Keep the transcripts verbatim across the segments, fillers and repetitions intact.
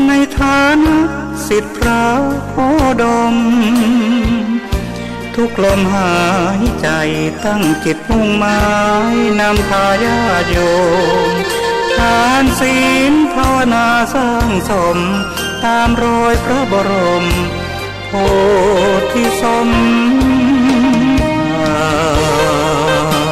ในฐานะศิษย์พระโคดม ทุกลมหายใจ๋ตั้งจิตมุ่งหมาย นำพาญาติโยม ทานศีลภาวนาสร้างสม ต๋ามรอยพระบรมโพธิสมภาร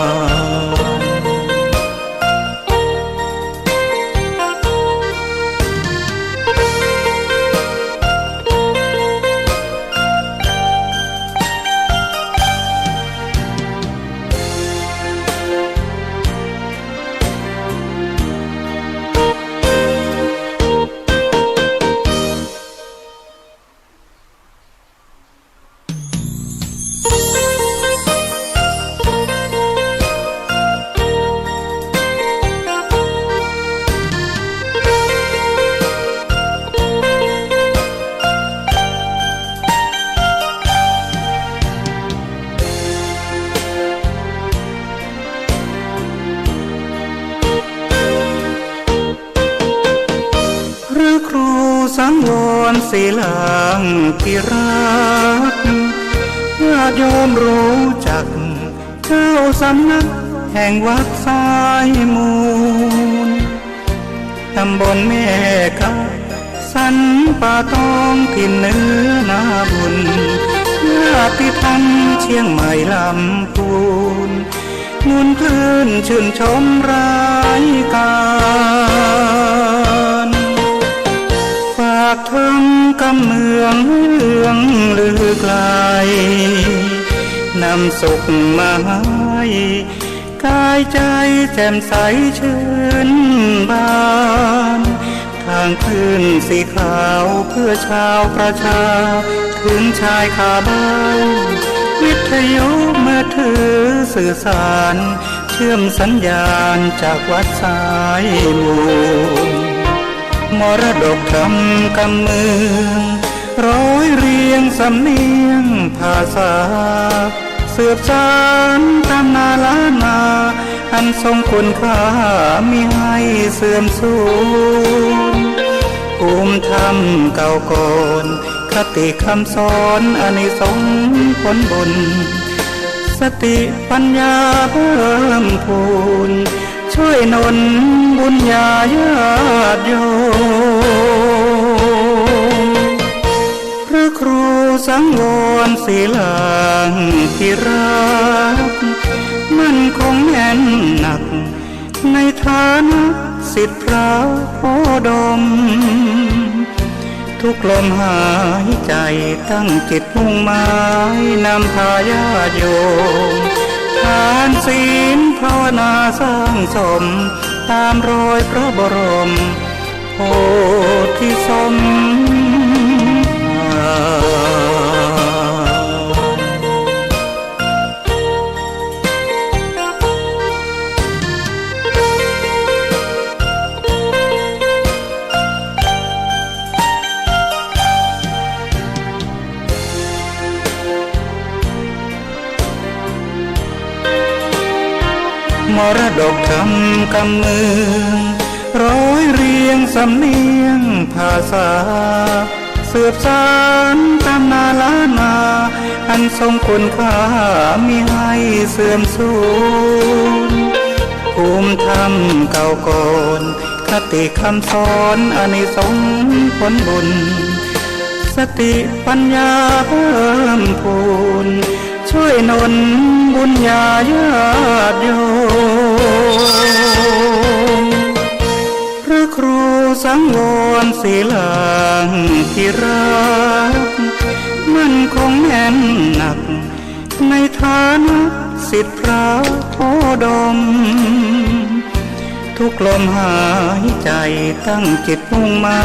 พระครูสังวรศิลาธิราช ญาติโยมรู้จัก เจ้าสำนักแห่งวัดสายมูล ตำบลแม่กะ สันป่าตอง ถิ่นเหนือนาบุญ ญาติธรรมเชียงใหม่ลำพูน ม่วนคลื่นชื่นชมรายก๋าน ฝากธรรมกำเมืองเลื่องลือไกล นำสุขมาให้ ก๋ายใจ๋แจ่มใสชื่นบาน ทางคลื่นสีขาวเพื่อชาวประชา เถิงชายคาบ้าน วิทยุมือถือสื่อสาร เชื่อมสัญญาณจากวัดสายมูล มรดกธรรมกำเมือง ร้อยเรียงสำเนียงภาษา สืบสานตำนานล้านนา อันทรงคุณค่ามิให้เสื่อมสูญ ภูมิธรรมเก่าก่อน คติคำสอนอานิสงส์ผลบุญ สติปัญญาเพิ่มพูน ช่วยหนุนบุญญาญาติโยม พระครูสังวรศิลาธิราช มั่นคงแน่นหนัก ในฐานะศิษย์พระโคดม ทุกลมหายใจ๋ตั้งจิตมุ่งหมาย นำพาญาติโยม ทานศีลภาวนาสร้างสม ต๋ามรอยพระบรมโพธิสมภาร มรดกธรรมกำเมือง ร้อยเรียงสำเนียงภาษา สืบสานตำนานล้านนา อันทรงคุณค่ามิให้เสื่อมสูญ ภูมิธรรมเก่าก่อน คติคำสอนอานิสงส์ผลบุญ สติปัญญาเพิ่มพูน ช่วยหนุนบุญญาญาติโยม พระครูสังวรศิลาธิราช มั่นคงแน่นหนัก ในฐานะศิษย์พระโคดม ทุกลมหายใจ๋ตั้งจิตมุ่งหมา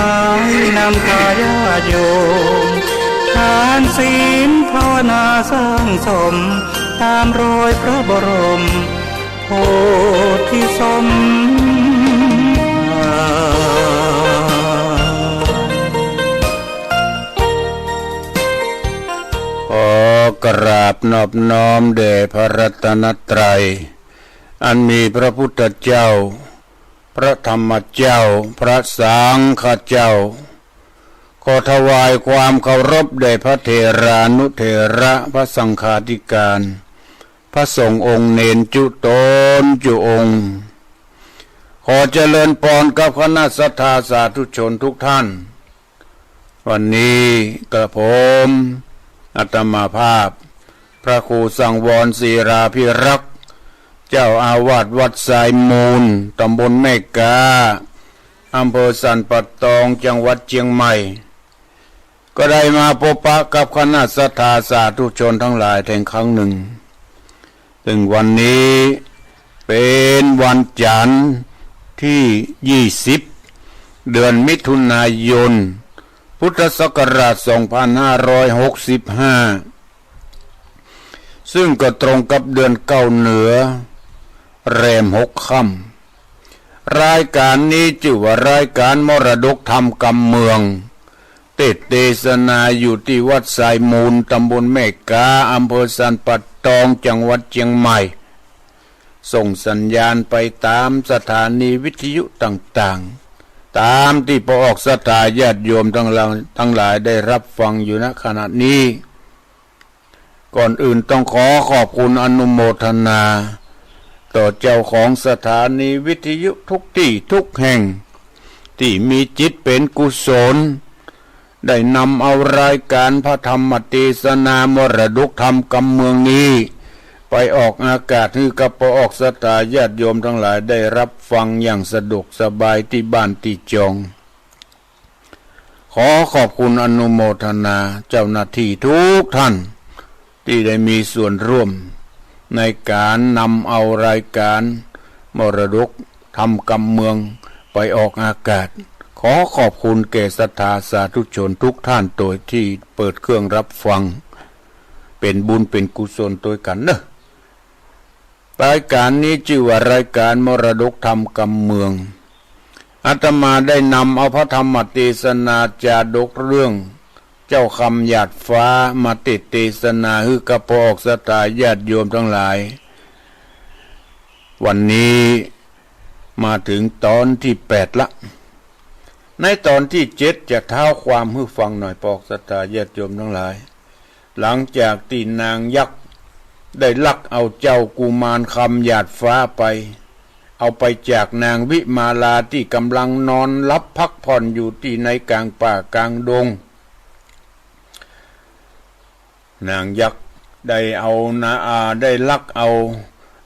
ย นำพาญาติโยม ทานศีลภาวนาสร้างสม ต๋ามรอยพระบรมโพธิสมภาร ขอกราบนอบน้อมแด่พระรัตนตรัย อันมีพระพุทธเจ้า พระธรรมเจ้า พระสังฆเจ้า ขอถวายความเคารพแด่พระเถรานุเถระ พระสังฆาธิการ พระสงฆ์องค์เณรจุ๊ตนจุ๊องค์ ขอเจริญปอนกับคณะศรัทธาสาธุชนทุกท่าน วันนี้กระผมอาตมาภาพ พระครูสังวรศิลาภิรักษ์ เจ้าอาวาสวัดทรายมูล ตำบลแม่ก๊า อำเภอสันป่าตอง จังหวัดเจียงใหม่ ก็ได้มาปะปะกับคณะศรัทธาสาธุชนตังหลายแต๊งครั้งนึ่ง ซึ่งวันนี้เป๋นวันจันทร์ตี้ยี่สิบ เดือนมิถุนายน พุทธศักราชสองพันห้าร้อยหกสิบห้า ซึ่งก็ตรงกับเดือนเก้าเหนือ แรมหกค่ำ รายก๋านนี้จื้อว่ารายก๋านมรดกธรรมกำเมือง เตสน์เตสนาอยู่ตี้วัดทรายมูล ตำบลแม่ก๊า อำเภอสันป่าตอง จังหวัดเจียงใหม่ ส่งสัญญาณไปตามสถานีวิทยุต่างๆ ตามตี้ปะออกศรัทธาญาติโยมตังหลาย ตังหลายได้ฮับฟังอยู่ ณ ขณะนี้ ก่อนอื่นต้องขอขอบคุณอนุโมทนา ต่อเจ้าของสถานีวิทยุทุกตี้ทุกแห่ง ตี้มีจิตเป๋นกุศล ได้นำเอารายก๋านพระธรรมเตสนามรดกธรรมกำเมืองนี้ ไปออกอากาศหื้อกับปะออกศรัทธาญาติโยมตังหลายได้ฮับฟังอย่างสะดวกสบายตี้บ้านตี้จอง ขอขอบคุณอนุโมทนาเจ้าหน้าตี้ทุกท่าน ตี้ได้มีส่วนร่วมในก๋านนำเอารายก๋านมรดกธรรมกำเมืองไปออกอากาศ ขอขอบคุณแก่ศรัทธาสาธุชนทุกท่านโตยตี้เปิดเครื่องฮับฟัง เป๋นบุญเป๋นกุศลโตยกั๋นเนาะ รายก๋านนี้จื้อว่ารายก๋านมรดกธรรมกำเมือง อาตมาได้นำเอาพระธรรมเตสนาจาดกเรื่องเจ้าคำหยาดฟ้ามาเตสน์เตสนาหื้อกับปะออกศรัทธาญาติโยมตังหลาย วันนี้มาเถิงตอนตี้แปดละ ในตอนตี้เจ็ดจะเท้าความหื้อฟังหน่อยปะออกศรัทธาญาติโยมตังหลาย หลังจากตี้นางยักษ์ได้ลักเอาเจ้ากุมารคำหยาดฟ้าไป เอาไปจากนางวิมาลาตี้ก่ำลังนอนหลับพักผ่อนอยู่ตี้ในก๋างป่าก๋างดง นางยักษ์ได้เอานาอา ได้ลักเอา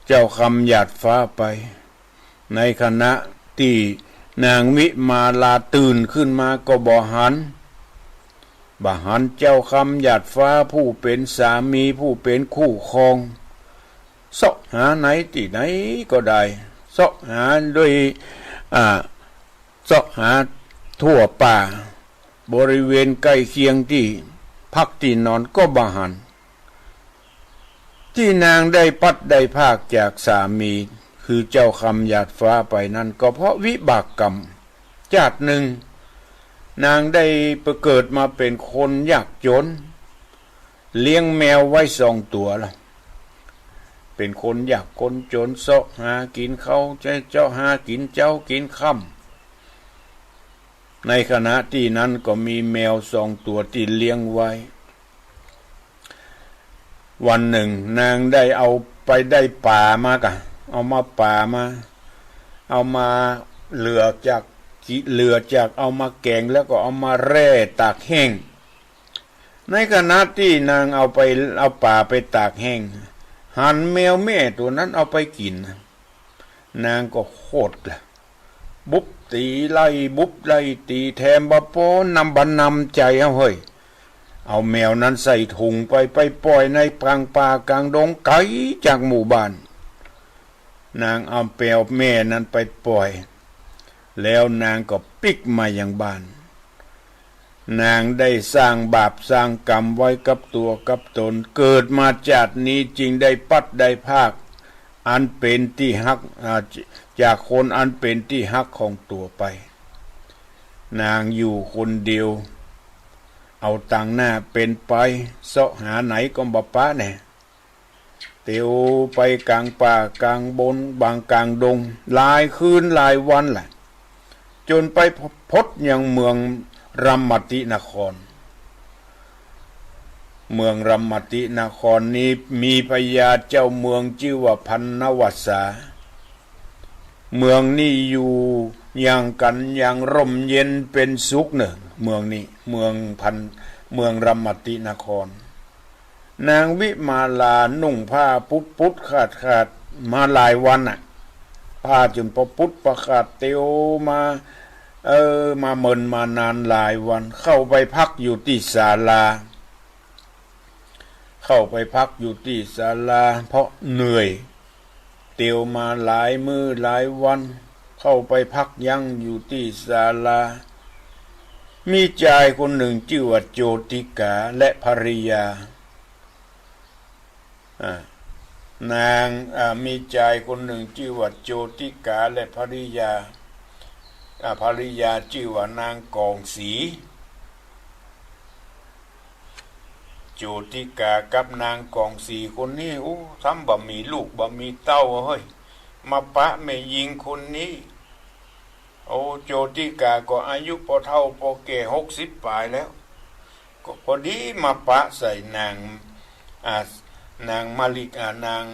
เจ้าคำหยาดฟ้าไป ในขณะตี้นางวิมาลาตื่นขึ้นมาก็บ่หัน บ่หันเจ้าคำหยาดฟ้าผู้เป๋นสามีผู้เป๋นคู่ครอง เซาะหาไหนตี้ไหนก็ได้ เซาะหาโดย อ่า เซาะหาทั่วป่า บริเวณใก้เคียงตี้พักตี้นอนก็บ่หัน ตี้นางได้พลัดได้พรากจากสามี คือเจ้าคำหยาดฟ้าไปนั้นก็เพราะวิบากกรรม จาตินึ่ง นางได้ไปเกิดมาเป๋นคนยากจ๋น เลี้ยงแมวไว้สองตั๋วละ เป๋นคนยากคนจ๋น เซาะหากิ๋นเค้า เซาะหากิ๋นเจ๊ากิ๋นค่ำ ในขณะตี้นั้นก็มีแมวสองตั๋วตี้เลี้ยงไว้ วันนึ่งนางได้เอาไปได้ป๋ามากะ เอามาป๋ามา เอามาเหลือจาก เหลือจากเอามาแก๋งแล้วก็เอามาแร่ตากแห้ง ในขณะตี้นางเอาไป เอาป๋าไปตากแห้ง หันแมวแม่ตั๋วนั้นเอาไปกิ๋น นางก็โขดละ บุบตี๋ไล่บุบไล่ตี๋แถมบ่ปอ นำบ่นำใจ๋เอาเฮ้ย เอาแมวนั้นใส่ถุงไป ไปป่อยในก๋างป่าก๋างดงไก๋จากหมู่บ้าน นางเอาแมวแม่นั้นไปป่อย แล้วนางก็ปิ๊กมายังบ้าน นางได้สร้างบาปสร้างกรรมไว้กับตั๋วกับต๋น เกิดมาจาตินี้จึงได้พลัดได้พราก อันเป๋นตี้ฮัก อ่า จากคนอันเป๋นตี้ฮักของตั๋วไป นางอยู่คนเดียว เอาตังหน้าเป๋นไป เซาะหาไหนก็บ่ปะแน่ เตียวไปก๋างป่าก๋างบง บางก๋างดง หลายคืนหลายวันแหละ จ๋นไปพบยังเมือง รัมมตินคร เมืองรัมมตินครนี้มีพญาเจ้าเมืองจื้อว่าพันนวสา เมืองนี้อยู่อย่างกั๋นอย่างร่มเย็นเป๋นสุขเน่อ เมืองนี้ เมืองพัน เมืองรัมมตินคร นางวิมาลานุ่งผ้าปุดๆ ขาดๆ มาหลายวันน่ะ ผ้าจ๋นปะปุดปะขาดเตียวมา เออ มาเมินมานานหลายวัน เข้าไปพักอยู่ตี้ศาลา เข้าไปพักอยู่ตี้ศาลา เพราะเหนื่อย เตียวมาหลายมื้อหลายวัน เข้าไปพักยั้งอยู่ตี้ศาลา มีจายคนนึ่งจื้อว่าโจติกาและภริยา อ่า นาง อ่า มีจายคนนึ่งจื้อว่าโจติกาและภริยา อ่า ภริยาจื้อว่านางกองสี โจติกากับนางกองสีคนนี้ โอ้ ทำบ่มีลูกบ่มีเต้าเฮ้ย มาปะแม่ญิงคนนี้ โอ้ โจติกาก็อายุปอเฒ่าปอแก่หกสิบป๋ายแล้ว ก็พอดีมาปะใส่นาง อ่า นางมาลิก อ่า นาง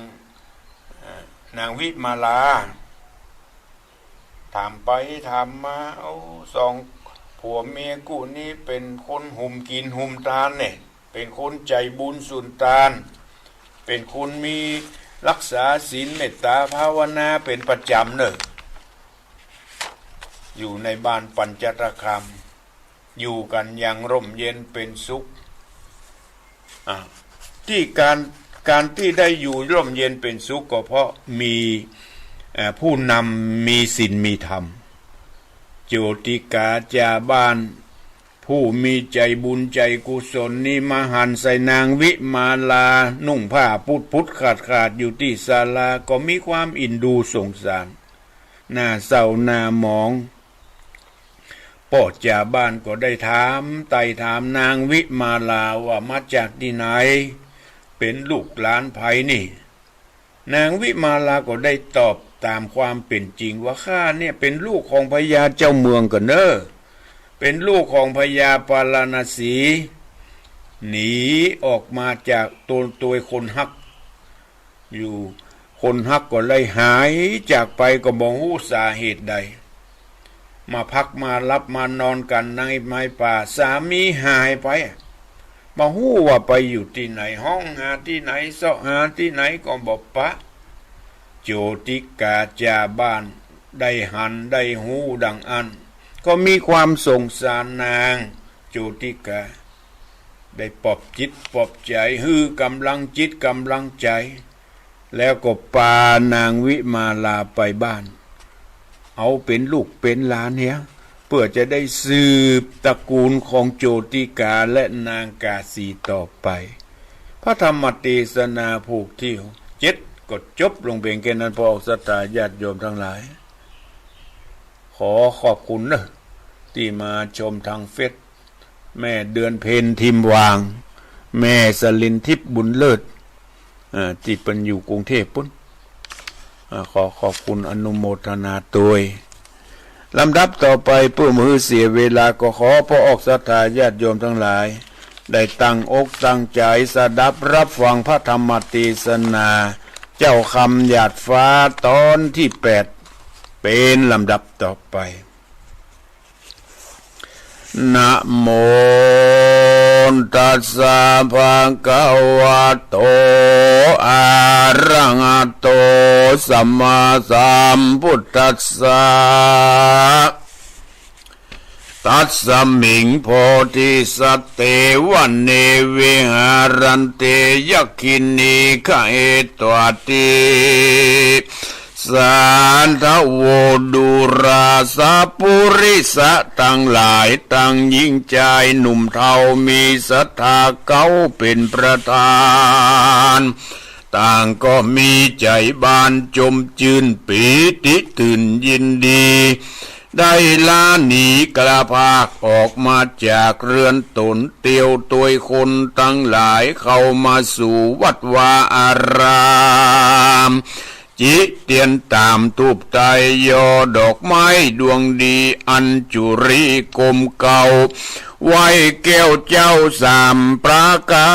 อ่า นางวิมาลา ถามไปถามมา โอ้ สองผัวเมียกู้นี้เป๋นคนหุมกิ๋นหุมตานเนี่ย เป๋นคนใจ๋บุญสุนตาน เป๋นคนมีรักษาศีลเมตตาภาวนาเป๋นประจ๋ำเน่อ อยู่ในบ้านปัญจตคาม อยู่กั๋นอย่างร่มเย็นเป๋นสุข อ่า ตี้ก๋าน ก๋านตี้ได้อยู่ร่มเย็นเป๋นสุขก็เพราะมี เอ่อ ผู้นำมีศีลมีธรรม โจติกาจ่าบ้าน ผู้มีใจ๋บุญใจ๋กุศลนี้มาหันใส่นางวิมาลานุ่งผ้าปุดๆ ขาดๆ อยู่ตี้ศาลา ก็มีความเอ็นดูสงสาร หน้าเศร้าหน้าหมอง ป้อจ่าบ้านก็ได้ถามไต่ถามนางวิมาลาว่ามาจากตี้ไหน เป๋นลูกหลานใผนี่ นางวิมาลาก็ได้ตอบต๋ามความเป๋นจริงว่า ข้าเนี่ยเป๋นลูกของพญาเจ้าเมืองก่อเน่อ เป๋นลูกของพญาปาราณสี หนีออกมาจากตวย ตวยคนฮัก อยู่ คนฮักก็ได้หายจากไปก็บ่ฮู้สาเหตุใด มาพักมาหลับมานอนกั๋นในไม้ป่า สามีหายไป บ่ฮู้ว่าไปอยู่ตี้ไหน ฮ้องหาตี้ไหน เซาะหาตี้ไหนก็บ่ปะ โจติกาจ่าบ้านได้หันได้ฮู้ดังอั้น ก็มีความสงสารนางโจติกา ได้ปลอบจิตปลอบใจ๋ หื้อก๋ำลังจิตก๋ำลังใจ๋ แล้วก็ปานางวิมาลาไปบ้าน เอาเป๋นลูกเป๋นหลานเหีย เปื้อจะได้สืบตระกูลของโจติกาและนางกาสีต่อไป พระธรรมเตสนาผูกตี้เจ็ดก็จบลงเพียงแค่นั้น พอออกศรัทธาญาติโยมตังหลาย ขอขอบคุณเน่อ ตี้มาชมตางเฟซ แม่เดือนเพ็ญ ทิมวาง แม่สลินทิพย์ บุญเลิศ เอ่อ ตี้เปิ้นอยู่กรุงเทพฯ ปุ้น อ่า ขอขอบคุณอนุโมทนาตวย ลำดับต่อไป เปื้อบ่หื้อเสียเวลา ก็ขอพอออกศรัทธาญาติโยมตังหลาย ได้ตั้งอกตั้งใจ๋สดับฮับฟังพระธรรมเตสนา เจ้าคำหยาดฟ้าต๋อนตี้แปด เป๋นลำดับต่อไป นะโมตัสสะ ภะคะวะโต อะระหะโต สัมมาสัมพุทธัสสะ ตัสสะมิง โพธิสัตเต วะเน วิหารันติ ยักขินี ขะเอตวาติ สาธะโว ดูราสะปุริสะตังหลาย ตังญิงจายหนุ่มเฒ่า มีศรัทธาเก๊าเป๋นประธาน ต่างก็มีใจ๋บานจมจื้น ปีติตื่นยินดี ได้ลาหนีกล้าพรากออกมาจากเฮือนต๋น เตียวตวยคนตังหลาย เข้ามาสู่วัดวาอาราม จิ เตียนต๋าม ธูปไต้ ยอดอกไม้ดวงดี อัญจุลีกรมเกล้า ไหว้แก้วเจ้าสามประก๋า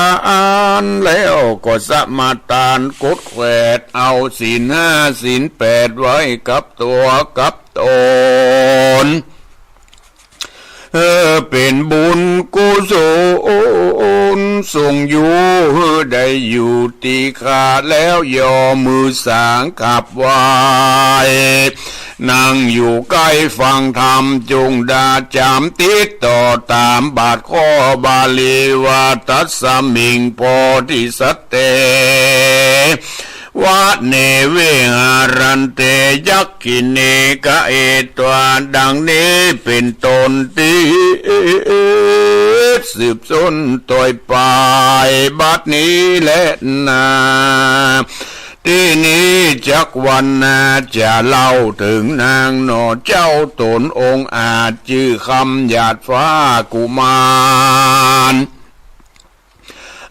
น แล้วก็สมาตานกดแขวด เอาศีลห้าศีลแปดไว้กับตั๋วกับต๋น เออ เป๋นบุญกุศลส่งอยู่หื้อได้อยู่ตี้ข้าแล้ว ยอมือสางขับไหว้ นั่งอยู่ใก้ฟังธรรม จุ่งด่าจามติดต่อต๋ามบาทข้อบาลีว่า ตัสสมิง โพธิสัตเต วะเน วิหารันเต ยักขินี กะเอตวา ดังนี้เป๋นต้น ตี้สืบต้นตวยไป บัดนี้แลนา ตี้นี้จักวรรณนา จะเล่าเถิงนางหน่อเจ้าต๋นองอาจ จื้อคำหยาดฟ้ากุมาร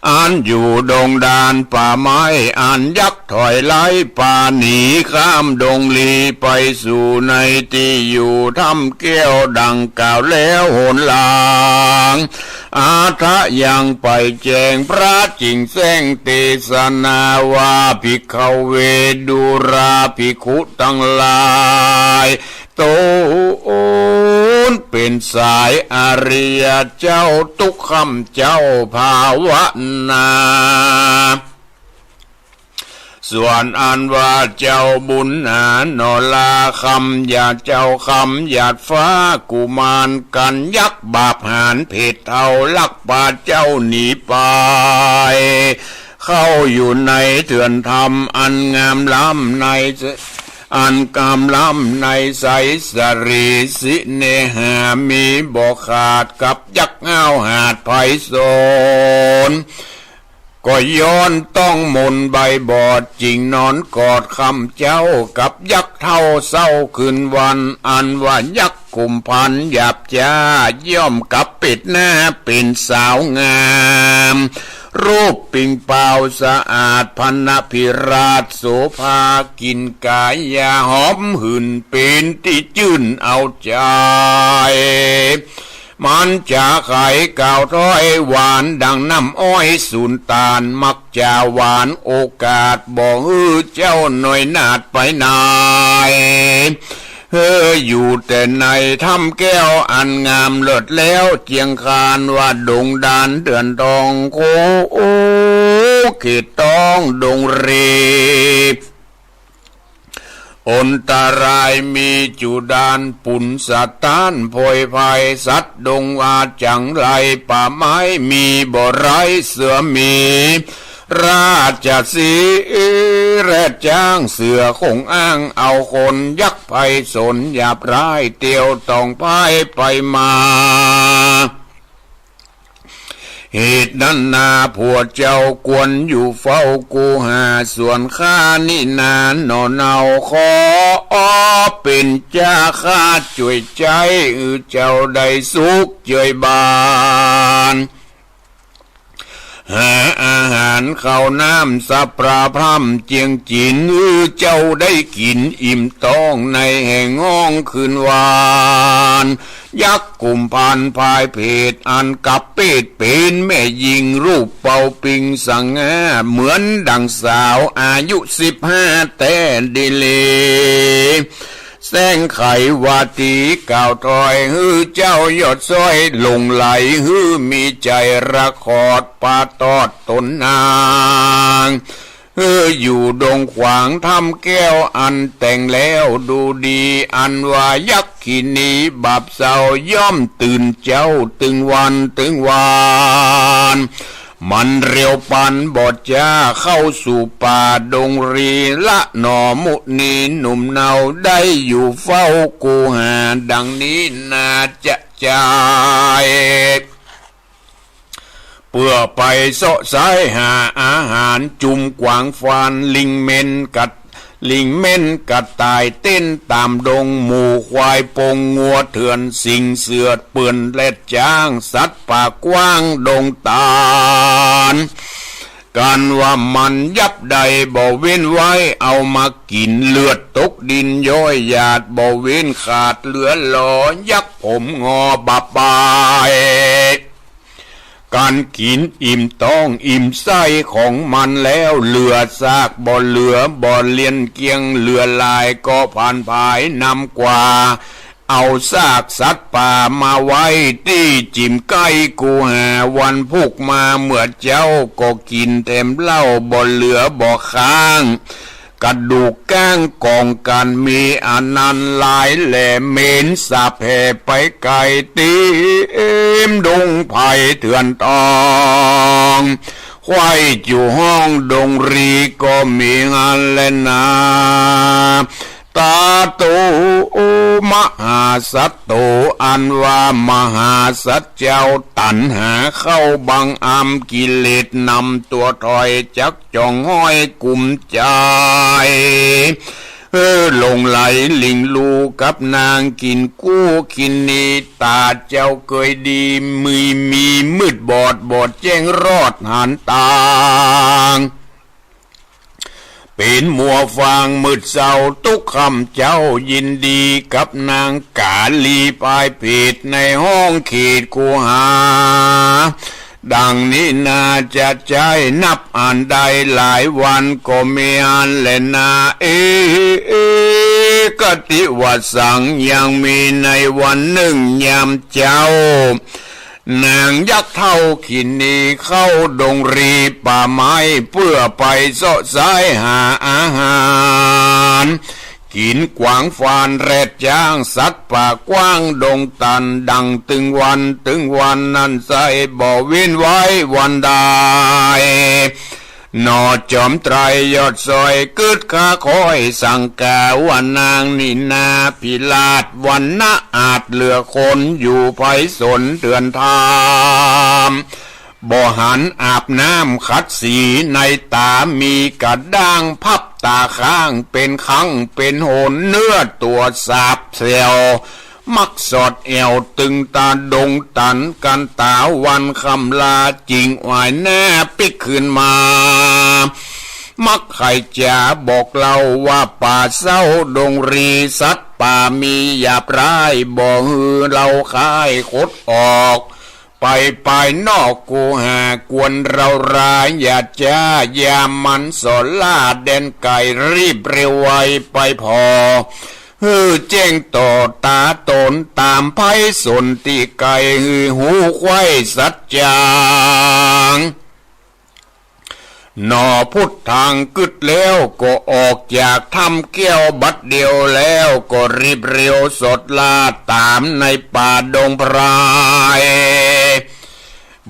อันอยู่ดงดานป่าไม้ อันยักษ์ถอยไล่ปาหนีข้ามดงลีไปสู่ในตี้อยู่ถ้ำแก้วดังกล่าวแล้วหนหลัง อัฏฐะยังไปแจ้ง พระจึงแจ้งเตสนาว่า ภิกขเว ดูราภิกขุตังหลาย ต๋นเป๋นสายอริยะเจ้า ตุ๊กขำเจ้าภาวนา ส่วนอันว่าเจ้าบุญหนาหน่อลา คำหยาดเจ้า คำหยาดฟ้ากุมาร กั๋นยักษ์บาปหาญเผ็ดเฒ่า ลักปาเจ้าหนีไป เข้าอยู่ในเถื่อนธรรมอันงามล้ำใน อันงามล้ำในไสสะหรี สิเนหามีบ่ขาด กับยักษ์ห้าวหาญไพศาล ก็ย้อนต้องมนใบบอด จึงนอนกอดคำเจ้า กับยักษ์เฒ่าเศร้าคืนวัน อันว่ายักษ์กุมภัณฑ์หยาบจ้า ย่อมกลับเป๋นหน้าเป๋นสาวงาม รูปปิงเปล่าสะอาด พรรณพิราชโสภา กลิ่นกายาหอมหื่น เป๋นตี้จื้นเอาใจ๋ มันจาไขกล่าวถ้อยหวานดังน้ำอ้อยสูนตาล มักจาหวานโอกาส บ่หื้อเจ้าน้อยนาฏไปไหน เฮออยู่แต่ในถ้ำแก้วอันงามเลิศแล้ว เจียงคานว่าดงดานเถื่อนทอง โคเขตต้องดงเร อันตรายมีจุดาน ปุนสะท้านโผยภัย สัตว์ดงว่าจั๋งไร ป่าไม้มีบ่ไร เสือหมี ราชสีห์ แรดจ๊าง เสือคงอ้างเอาคน ยักษ์ไพศาลหยาบร้าย เตียวต้องพ่ายไปมา เหตุนั้นนา พวกเจ้าควรอยู่เฝ้าคูหา ส่วนข้านี้นาหน่อเนา ขอเป๋นจาข้าจ้วยใจ๊ หื้อเจ้าได้สุขเจิยบาน หาอาหารข้าวน้ำสะปราพร่ำเจียงจิ๋น หื้อเจ้าได้กิ๋นอิ่มต๊องในแห่งห้องคืนวาน ยักษ์กุมภัณฑ์พายเผด อันกลับเพศเป๋นแม่ญิง รูปเป่าปิงสง่า เหมือนดังสาวอายุสิบห้าแต๊ดีหลี แสงไขวาตีกล่าวถ้อย หื้อเจ้ายอดซ้อยหลงใหล หื้อมีใจ๋ระคอด ปาตอดต๋นนาง หื้ออยู่ดงขวางถ้ำแก้วอันแต่งแล้วดูดี อันว่ายักขินีบาปเศร้า ย่อมตื่นเจ้าตึงวันตึงวาน มันเร็วปันบ่จ้า เข้าสู่ป่าดงรี ละหน่อมุนีหนุ่มเนา ได้อยู่เฝ้าคูหา ดังนี้นาจะใจ๋ เปื้อไปเซาะไซ้หาอาหาร จุมกวางฟาน ลิงเม่นกระ ลิงเม่นกระต่ายเต้นต๋ามดง หมูควายปงงัวเถื่อน สิงห์เสือเปื่อน แรดจ๊าง สัตว์ป่ากว้างดงตาล กันว่ามันยับได้บ่เว้นไว้ เอามากิ๋นเลือดตกดินย้อยหยาดบ่เว้นขาดเหลือหลอ ยักผมงอบ่ปาย กันกิ๋นอิ่มต๊องอิ่มไส้ของมันแล้ว เหลือซากบ่เหลือบ่เลียนเกลี้ยง เหลือหลายก็ผ่านผายนำกว่า เอาซากสัตว์ป่ามาไว้ตี้จิ่มใก้กูหา วันพุกมาเมื่อเจ๊าก็กิ๋นแถมเหล้าบ่เหลือบ่ค้าง กระดูกก้างกองกั๋นมีอันนั้นหลายแหล่ เหม็นสาบแผ่ไปไก๋เต็มดงไพรเถื่อนตอง ใคว่อยู่ห้องดงรีก็มีอันแลนา ตาโตมหาสัตว์โต อันว่ามหาสัตว์เจ้าตัณหาเข้าบังอำ กิเลสนำตั๋วถอยจักจ้องห้อยกุมใจ๋ เออ หลงใหลหลิงลู่กับนางกิ๋นกู้คินนี ต๋าเจ้าเกยดี มี มีมืดบอด บอดแจ้งรอดหันตาง เป๋นมัวฟางมืดเศร้าตุ๊กค่ำเจ๊ายินดีกับนางก๋าลีปายเปรตในห้องเขตคูหา ดังนี้นาจะใจ๊นับอันได้หลายวันก็มีอันแลนา เอ เอ กติวสัง ยังมีในวันนึ่งยามเจ๊า นางยักษ์เฒ่าคินนีเข้าดงรีป่าไม้ เปื้อไปเซาะซ้ายหาอาหารกิ๋น กวางฟานแรดจ๊างสัตว์ป่ากว้างดงตัน ดังตึงวันตึงวันนั้นไส้บ่เว้นไว้วันใด หน่อจอมไตรยอดสอยกึ๊ดข้าคอยสังกา ว่านางนี้นาพิราช วรรณะอาจเหลือคน อยู่ไพศาลเถื่อนธรรม บ่หันอาบน้ำขัดสี ในต๋ามีกระด้าง พับต๋าข้างเป๋นคังเป๋นหน เนื้อตั๋วสาบแสว มักสอดแอ่วตึงตาดงตัน กันต๋าวันค่ำลา จิ่งหวายหน้าปิ๊กคืนมา มักใค่จ๋าบอกเล่าว่าป่าเศร้าดงรี สัตว์ป่ามีหยาบร้าย บ่หื้อเฮาค่ายขดออก ไปปายนอกคูหากวนเฮาร้าย อย่าจ๊าอย่ามันสอล่าแดนไก๋ รีบเร็วไวไปผ่อ หื้อแจ้งต่อต๋าต๋นต๋ามไพศาลตี้ไก๋ หื้อฮู้ใคว่สัจจ๋าง หน่อพุทธังกึ๊ดแล้วก็ออกจากถ้ำแก้วบัดเดียว แล้วก็รีบเร็วสอดล่าต๋ามในป่าดงไพร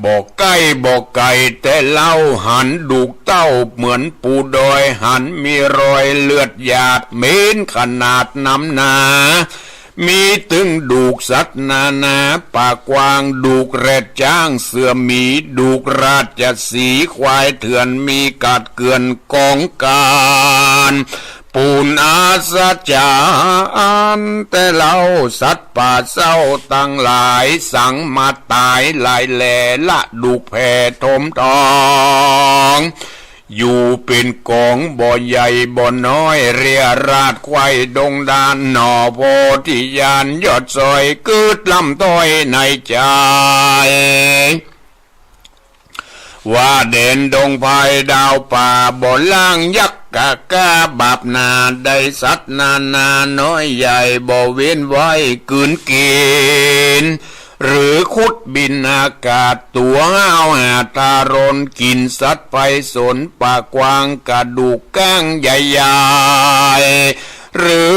บ่ใก้บ่ไก๋แต่เล่า หันดูกเต้าเหมือนปูดอย หันมีรอยเลือดหยาดเหม็นขนาดนำหนา มีตึงดูกสัตว์นานา ป่ากวาง ดูกแรดจ๊าง เสือหมี ดูกราชสีห์ ควายเถื่อน มีกาดเกื่อนกองก๋าน ปูนอัศจรรย์แต่เล่า สัตว์ป่าเศร้าตังหลาย สังมาต๋ายหลายแหล่ ละดูกแผ่ถมทอง อยู่เป๋นก๋องบ่ใหญ่บ่น้อย เรียราษไขว่ดงดาน หน่อโพธิญาณยอดสอย กึ๊ดลำต้อยในใจ๋ ว่าแดนดงไพรดาวป่า บ่ล้างยักษ์กะก้าบาปหนา ได้สัตว์นานาน้อยใหญ่ บ่เว้นไว้กืนกิ๋น หรือขุดบินอากาศ ตั๋วห้าวหาทารน กิ๋นสัตว์ไพศาลป่ากวาง กระดูกก้างใหญ่ๆ หรือ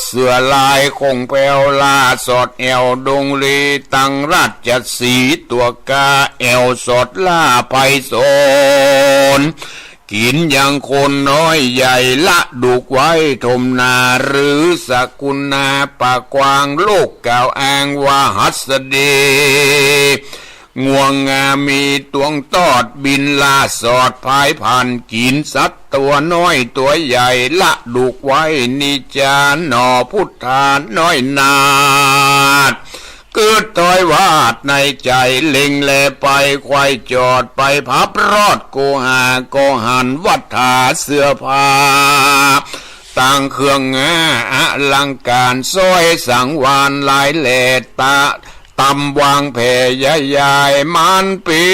เสือลายคงแผวล่าสอดแอ่วดงรี ตังราชสีห์ตั๋วก้าแอ่วสอดล่าไพศาล กิ๋นยังคนน้อยใหญ่ ละดูกไว้ถมหนา หรือสกุณาป่ากวาง ลูกกล่าวอ้างว่าหัสดี งวงงามมีตวงตอด บินล่าสอดพายผ่าน กิ๋นสัตว์ตั๋วน้อยตั๋วใหญ่ ละดูกไว้นิจจา หน่อพุทธาน้อยนาถ กึ๊ดถ้อยวาดในใจ๋ เล็งแลไปใคว่จอด ไปพับรอดกูหา ก็หันวัตถาเสื้อผ้า ตังเครื่องงาอลังก๋าน ซ้อยสังวาลหลายแหล่ ตะ ตำวางแผ่ยายๆ มันเป๋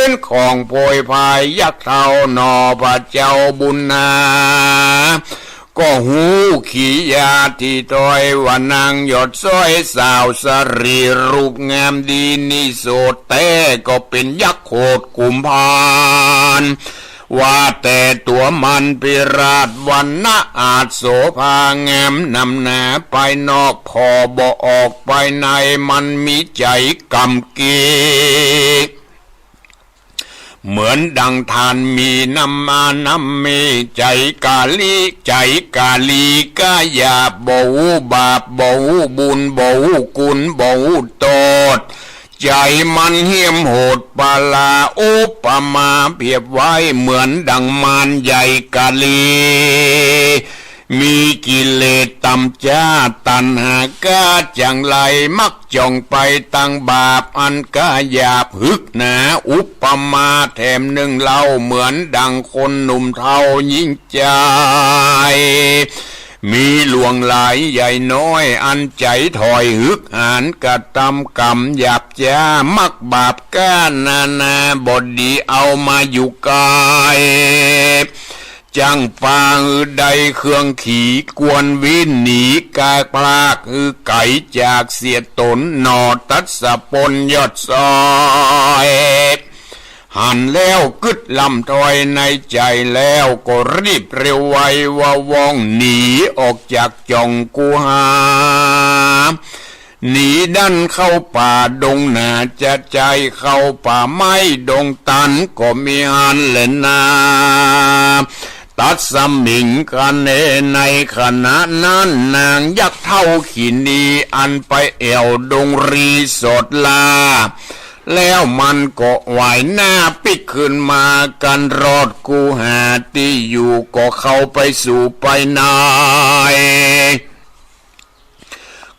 นของโผยผายยักษ์เฒ่าหน่อ พระเจ้าบุญนา ก็ฮู้ขียาตี้ถ้อยว่านางหยอดซ้อยสาวสะหรี่ รูปงามดีนิโสดแต๊ ก็เป๋นยักษ์โขดกุมภาล ว่าแต่ตั๋วมันพิราชวรรณะอาจโสภางามนำหนา ภายนอกผ่อบ่ออก ภายในมันมีใจ๋กำเก เหมือนดังถ่านหมี่น้ำมาน้ำเม ใจ๋ก๋าลี ใจ๋ก๋าลีก้าหยาบ บ่ฮู้บาป บ่ฮู้บุญ บ่ฮู้คุณ บ่ฮู้โต้ษ ใจ๋มันเหี้ยมโหดปาลา อุปมาเปรียบไว้เหมือนดังมารใหญ่ก๋าลี มีกิเลสต่ำจ๊า ตัณหาก้าจังไร มักจ่องไปตางบาปอันก้าหยาบหึกหนา อุปมาแถมนึ่งเล่า เหมือนดังคนหนุ่มเฒ่าหญิง ใจ๋ มีหลวงหลายใหญ่น้อย อันใจ๋ถ่อยหึกหาญ กระตำกรรมหยาบจ๊า มักบาปก้านานา บ่ดีเอามาอยู่ใก้ จั้งปาหื้อได้เครื่องขี่ ควรวิ่นหนีก๋าพราก หื้อไก๋จากเสียต๋นหน่อ ตัสสะปนยอดซ้อย หันแล้วกึ๊ดลำถ้อยในใจ๋แล้ว ก็รีบเร็วไวว่าว่อง หนีออกจากจ่องกูหา หนีดั้นเข้าป่าดงหนา จะใจ้เข้าป่าไม้ดงตัน ก็มิหั้นแลนา ตัสมิง คเน ในขณะนั้น นางยักษ์เฒ่าขีณี อันไปแอ่วดงรีสอดลา แล้วมันก็หวายหน้าปิ๊กขึ้นมา กั๋นรอดกูหาตี้อยู่ ก็เข้าไปสู่ไปใน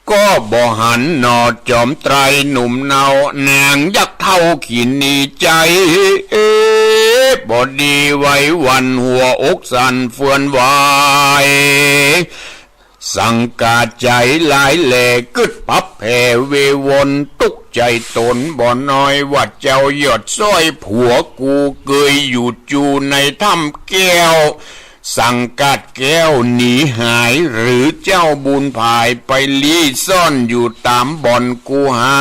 ก็บ่หันหน่อจอมไตรหนุ่มเนา นางยักษ์เฒ่าขีณีใจ๋ เอ๊ะ บ่ดีไหวหวั่น หัวอกสั่นเฟือนไหว สังกาใจ๋หลายแหล่ กึ๊ดพับแผ่เววน ตุ๊กใจ๋ต๋นบ่น้อย ว่าเจ้ายอดซ้อยผัวกู เกยอยู่จูในถ้ำแก้ว สังกาแก้วหนีหาย หรือเจ้าบุญผายไปลี้ซ่อนอยู่ต๋ามบ่อนกูหา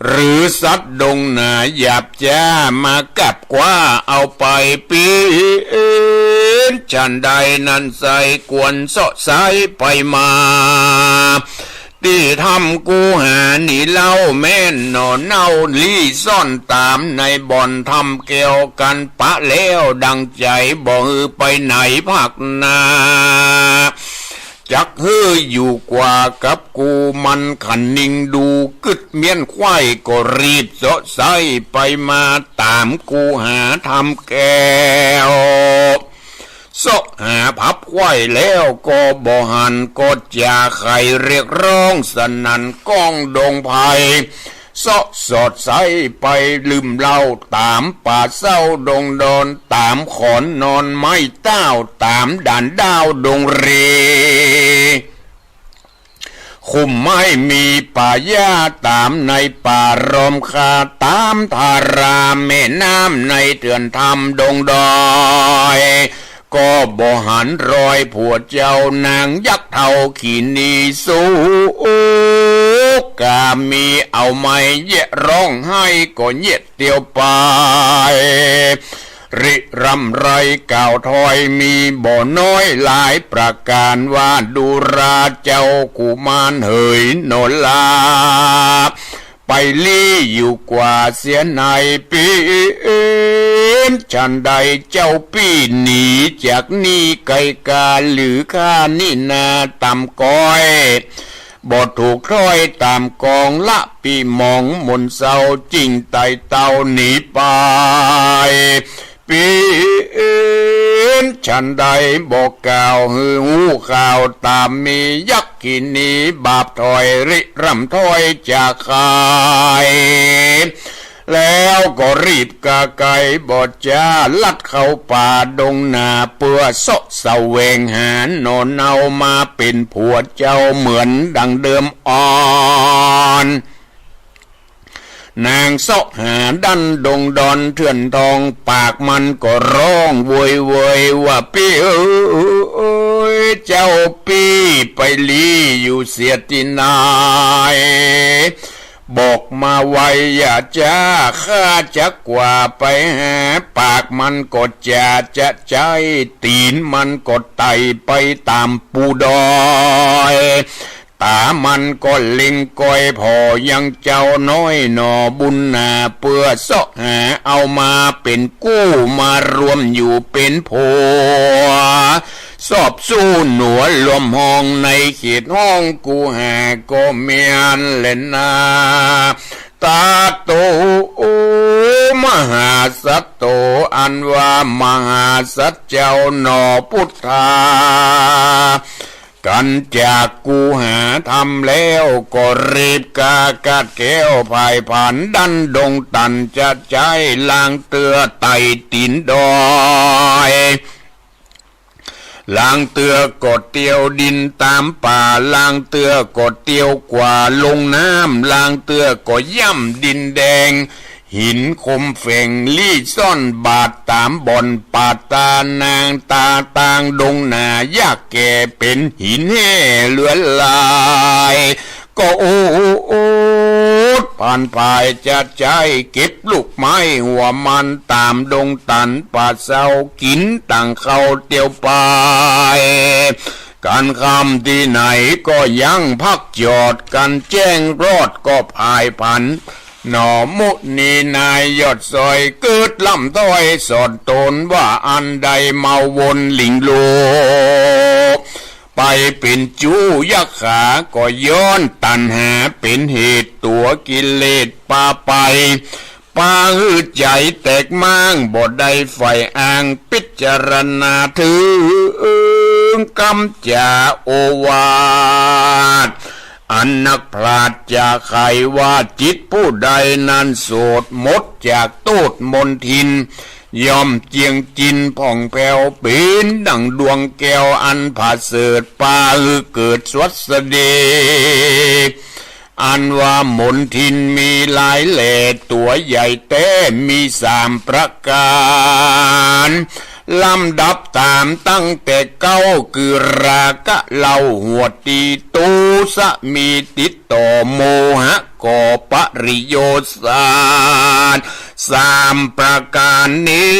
หรือสัตว์ดงหนาหยาบจ๊า มากับคว้าเอาไป เป๋นฉันใดนั้นไซร้ ควรเซาะไซ้ไปมา ตี้ถ้ำกูหานี้เล่า แม่นหน่อเน่าลี้ซ่อนต๋ามในบ่อนถ้ำแก้ว กั๋นปะแล้วดังใจ๋ บ่หื้อไปไหนภาคหน้า จักหื้ออยู่กว่ากับกู มันคะนิงดูกึ๊ดเมี้ยนไขว้ ก็รีบเซาะไซ้ไปมาต๋ามกูหาถ้ำแก้ว เซาะหาพับไขว้แล้วก็บ่หัน ก็จะไขเรียกร้องสนั่นก้องดงไพร เซาะสอดไซ้ไปลืมเล่า ต๋ามป่าเซ้าดงดอน ต๋ามขอนนอนไม้เต้า ต๋ามด่านด้าวดงเร คุ้มไม้มีป่าหญ้า ต๋ามในป่าร้อมคา ต๋ามทาราแม่น้ำ ในเถื่อนถ้ำดงดอย ก็บ่หันรอยผัวเจ้านางยักษ์เฒ่าขีณี สุขกามี เอาไม้เยียะร้องไห้ ก็เยียะเตียวไป ริร่ำไรกล่าวถ้อยมีบ่น้อยหลายประก๋าน ว่าดูราเจ้ากุมารเหยหน่อลา ไปลี้อยู่กว่าเสียใน เป๋นฉันใดเจ้าปี้หนีจากนี้ไกลกา หรือข้านี้นาต่ำก๊อย บ่ถูกถ้อยต๋ามกอง ละปี้หมองหม่นเศร้า จิ่งไต่เต้าหนีไป เป๋นฉันใดบ่กล่าวหื้อฮู้ข่าว ต๋ามมียักษ์ กินีบาปถอยริร่ำถอยจากไข่ แล้วก็รีบกาไกบ่จ้า ลัดเข้าป่าดงนา เปื้อเซาะแสวงหาหน่อเนามาเป๋นผัวเจ้าเหมือนดังเดิมอ่อน นางเซาะหาดั้นดงดอนเถื่อนทอง ปากมันก็ฮ้องโวยวายว่า ปี้เอ๋ย เจ้าปี้ไปลี้อยู่เสียตี้ไหน บอกมาไวอย่าจ๊า ข้าจักกว่าไปหา ปากมันก็จ๋าจ๊ะใจ๊ ตี๋นมันก็ไต่ไปต๋ามปูดอย ต๋ามันก็เล็งก้อยผ่อยังเจ้าน้อยหน่อบุญนา เปื้อเซาะหาเอามาเป๋นกู้ มารวมอยู่เป๋นผัว สอบสู้หนัวรวมห้องในเขตห้องกูหาก็แม่นแลนา ตาโต มหาสัตโต อันว่ามหาสัตเจ้าหน่อพุทธา กั๋นจากกูหาธรรมแล้ว ก็รีบกากัดแก้วผ่ายผันดั้นดงตันจะใจ๊ ลางเตื้อไต่ตี๋นดอย ลางเตื้อก็เตียวดินต๋ามป่า ลางเตื้อก็เตียวกว่าลงน้ำ ลางเตื้อก็ย่ำดินแดง หินคมแฝงลี้ซ่อนบาดต๋ามบ่อน ปาดตานางตาตางดงหนายากแก่ เป๋นหินแห้เหลือหลาย ก็โอดผ่านผ่ายจะใจ๊ เก็บลูกไม้หัวมันต๋ามดงตันป่าเซา กิ๋นตังข้าวเตียวไป ก๋านค่ำตี้ไหนก็ยังพักจอด ก๋านแจ้งรอดก็ผ่ายผัน หน่อมุนีนายยอดซอย เกิดล่ำถ้อยสอนต๋นว่าอันใดเมาวนหลิงโลก ไปเป๋นจู้ยักขา ก็ย้อนตัณหาเป๋นเหตุ ตั๋วกิเลสปาไป ปาหื้อใจ๋แตกม้าง บ่ได้ใฝ่อ้าง พิจารณาเถิงกำจ๋าโอวาท อันนักปราชญ์จะไขว่า จิตผู้ใดนั้นโสดหมดจากโต้ษมลทิน ย่อมเจียงจินผ่องแผ้ว เป๋นดั่งดวงแก้วอันผาเสริฐ ปาหื้อเกิดสวัสดี อันว่ามลทินมีหลายแหล่ ตั๋วใหญ่แต๊มีสามประก๋าน ลำดับต๋ามตั้งแต่เก๊า คือราคะเล่าหัวตี้ โตสะมีติดต่อ โมหะก่อปริโยชน์ สามประก๋านนี้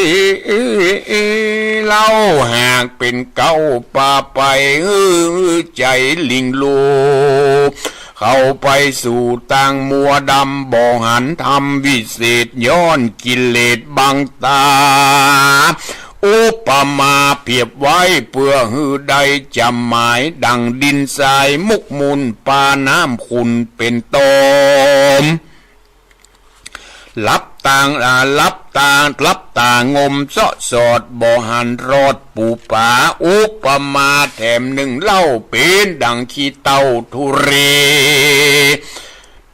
เล่าหากเป๋นเก๊าปาไป หื้อใจ๋หลิงโลก เข้าไปสู่ตางมัวดำ บ่หันธรรมวิเศษ ย้อนกิเลสบังต๋า อุปมาเปรียบไว้ เปื้อหื้อได้จ๋ำหมาย ดั่งดินทรายมุกมุน ปาน้ำขุ่นเป๋นต้น หลับตาง อ่า หลับตา หลับตางมเซาะสอด บ่หันรอดปู๋ป๋า อุปมาแถมนึ่งเล่า เป๋นดั่งขี้เถ้าธุรี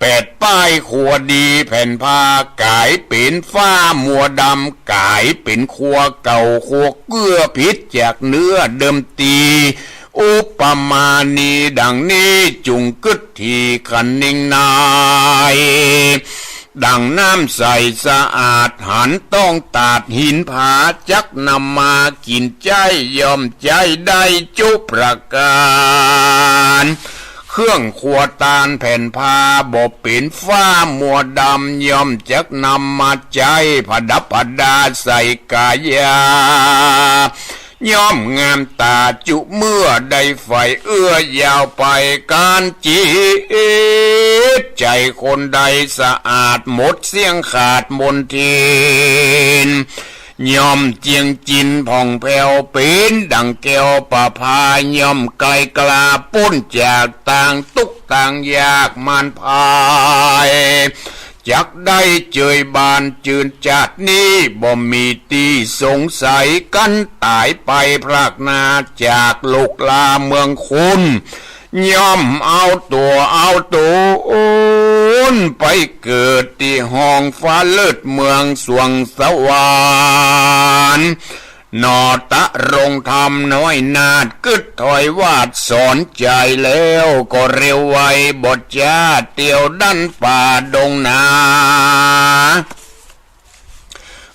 แปดป้ายขัวดีแผ่นผ้า ก๋ายเป๋นฝ้ามัวดำ ก๋ายเป๋นขัวเก่าขัวเกื้อ ผิดจากเนื้อเดิมตี้ อุปมานี้ดั่งนี้ จุ่งกึ๊ดถี่คะนิงนาย ดั่งน้ำใสสะอาด หันต้องตาดหินผา จักนำมากิ๋นใจ๊ ย่อมใจ๊ได้จุประก๋าน เครื่องขัวตานแผ่นผ้า บ่เป๋นฝ้ามัวดำ ย่อมจักนำมาใจ๊ ผดับผดาใส่ก๋ายา ย่อมงามต๋าจุเมื่อ ได้ใฝ่เอื้อยาวไป ก๋านจิตใจ๋คนใดสะอาด หมดเสี้ยงขาดมลทิน ย่อมเจียงจินผ่องแผ้ว เป๋นดั่งแก้วประภา ย่อมไกลกลาป๊นจากตางตุ๊กข์ตางยากมารพาย จักได้เจยบานจืนจาตินี้ บ่มีตี้สงสัย กั๋นต๋ายไปพรากหน้า จากโลกลาเมืองคน ย่อมเอาตั๋วเอาต๋นไปเกิดตี้ห้องฟ้าเลิศเมืองสวงสวรรค์ หนอตะรงธรรมน้อยนาฏ กึ๊ดถ้อยวาดสอนใจ๋แล้ว ก็เร็วไวบ่จ๊า เตียวดั้นป่าดงนา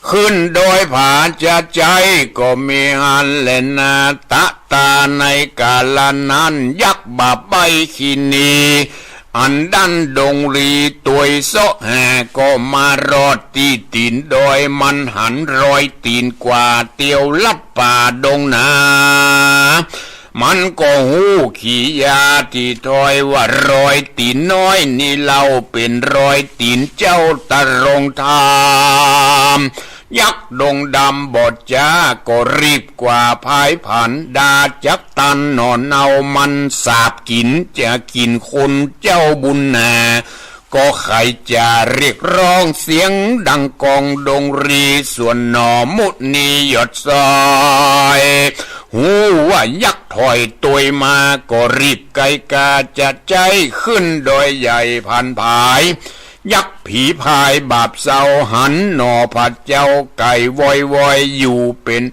ขึ้นดอยผาจะใจ๊ ก็มีหั้นแลนา ตะตาในกาละนั้น ยักษ์บาปใบ้คินี อันดั้นดงรีตวยเซาะหา ก็มารอดตี้ตี๋นดอย มันหันรอยตี๋นกว่า เตียวลัดป่าดงนา มันก็ฮู้ขียาตี้ถ้อยว่ารอยตี๋นน้อยนี้เล่า เป๋นรอยตี๋นเจ้าตะรงธรรม ยักษ์ดงดำบ่จ๊า ก็รีบกว่าพายผัน ด่าจักตันหน่อเนามันสาบกิ๋น จะกิ๋นคนเจ้าบุญนา ก็ใค่จะเรียกร้องเสียงดังกองดงรี ส่วนหน่อมุนียอดซอย ฮู้ว่ายักษ์ถ้อยตวยมา ก็รีบไกกาจะใจ๊ ขึ้นดอยใหญ่ผันผาย ยักษ์ผีพายบาปเซา หันหน่อผาเจ้าไก่วอยวอย อยู่เป๋น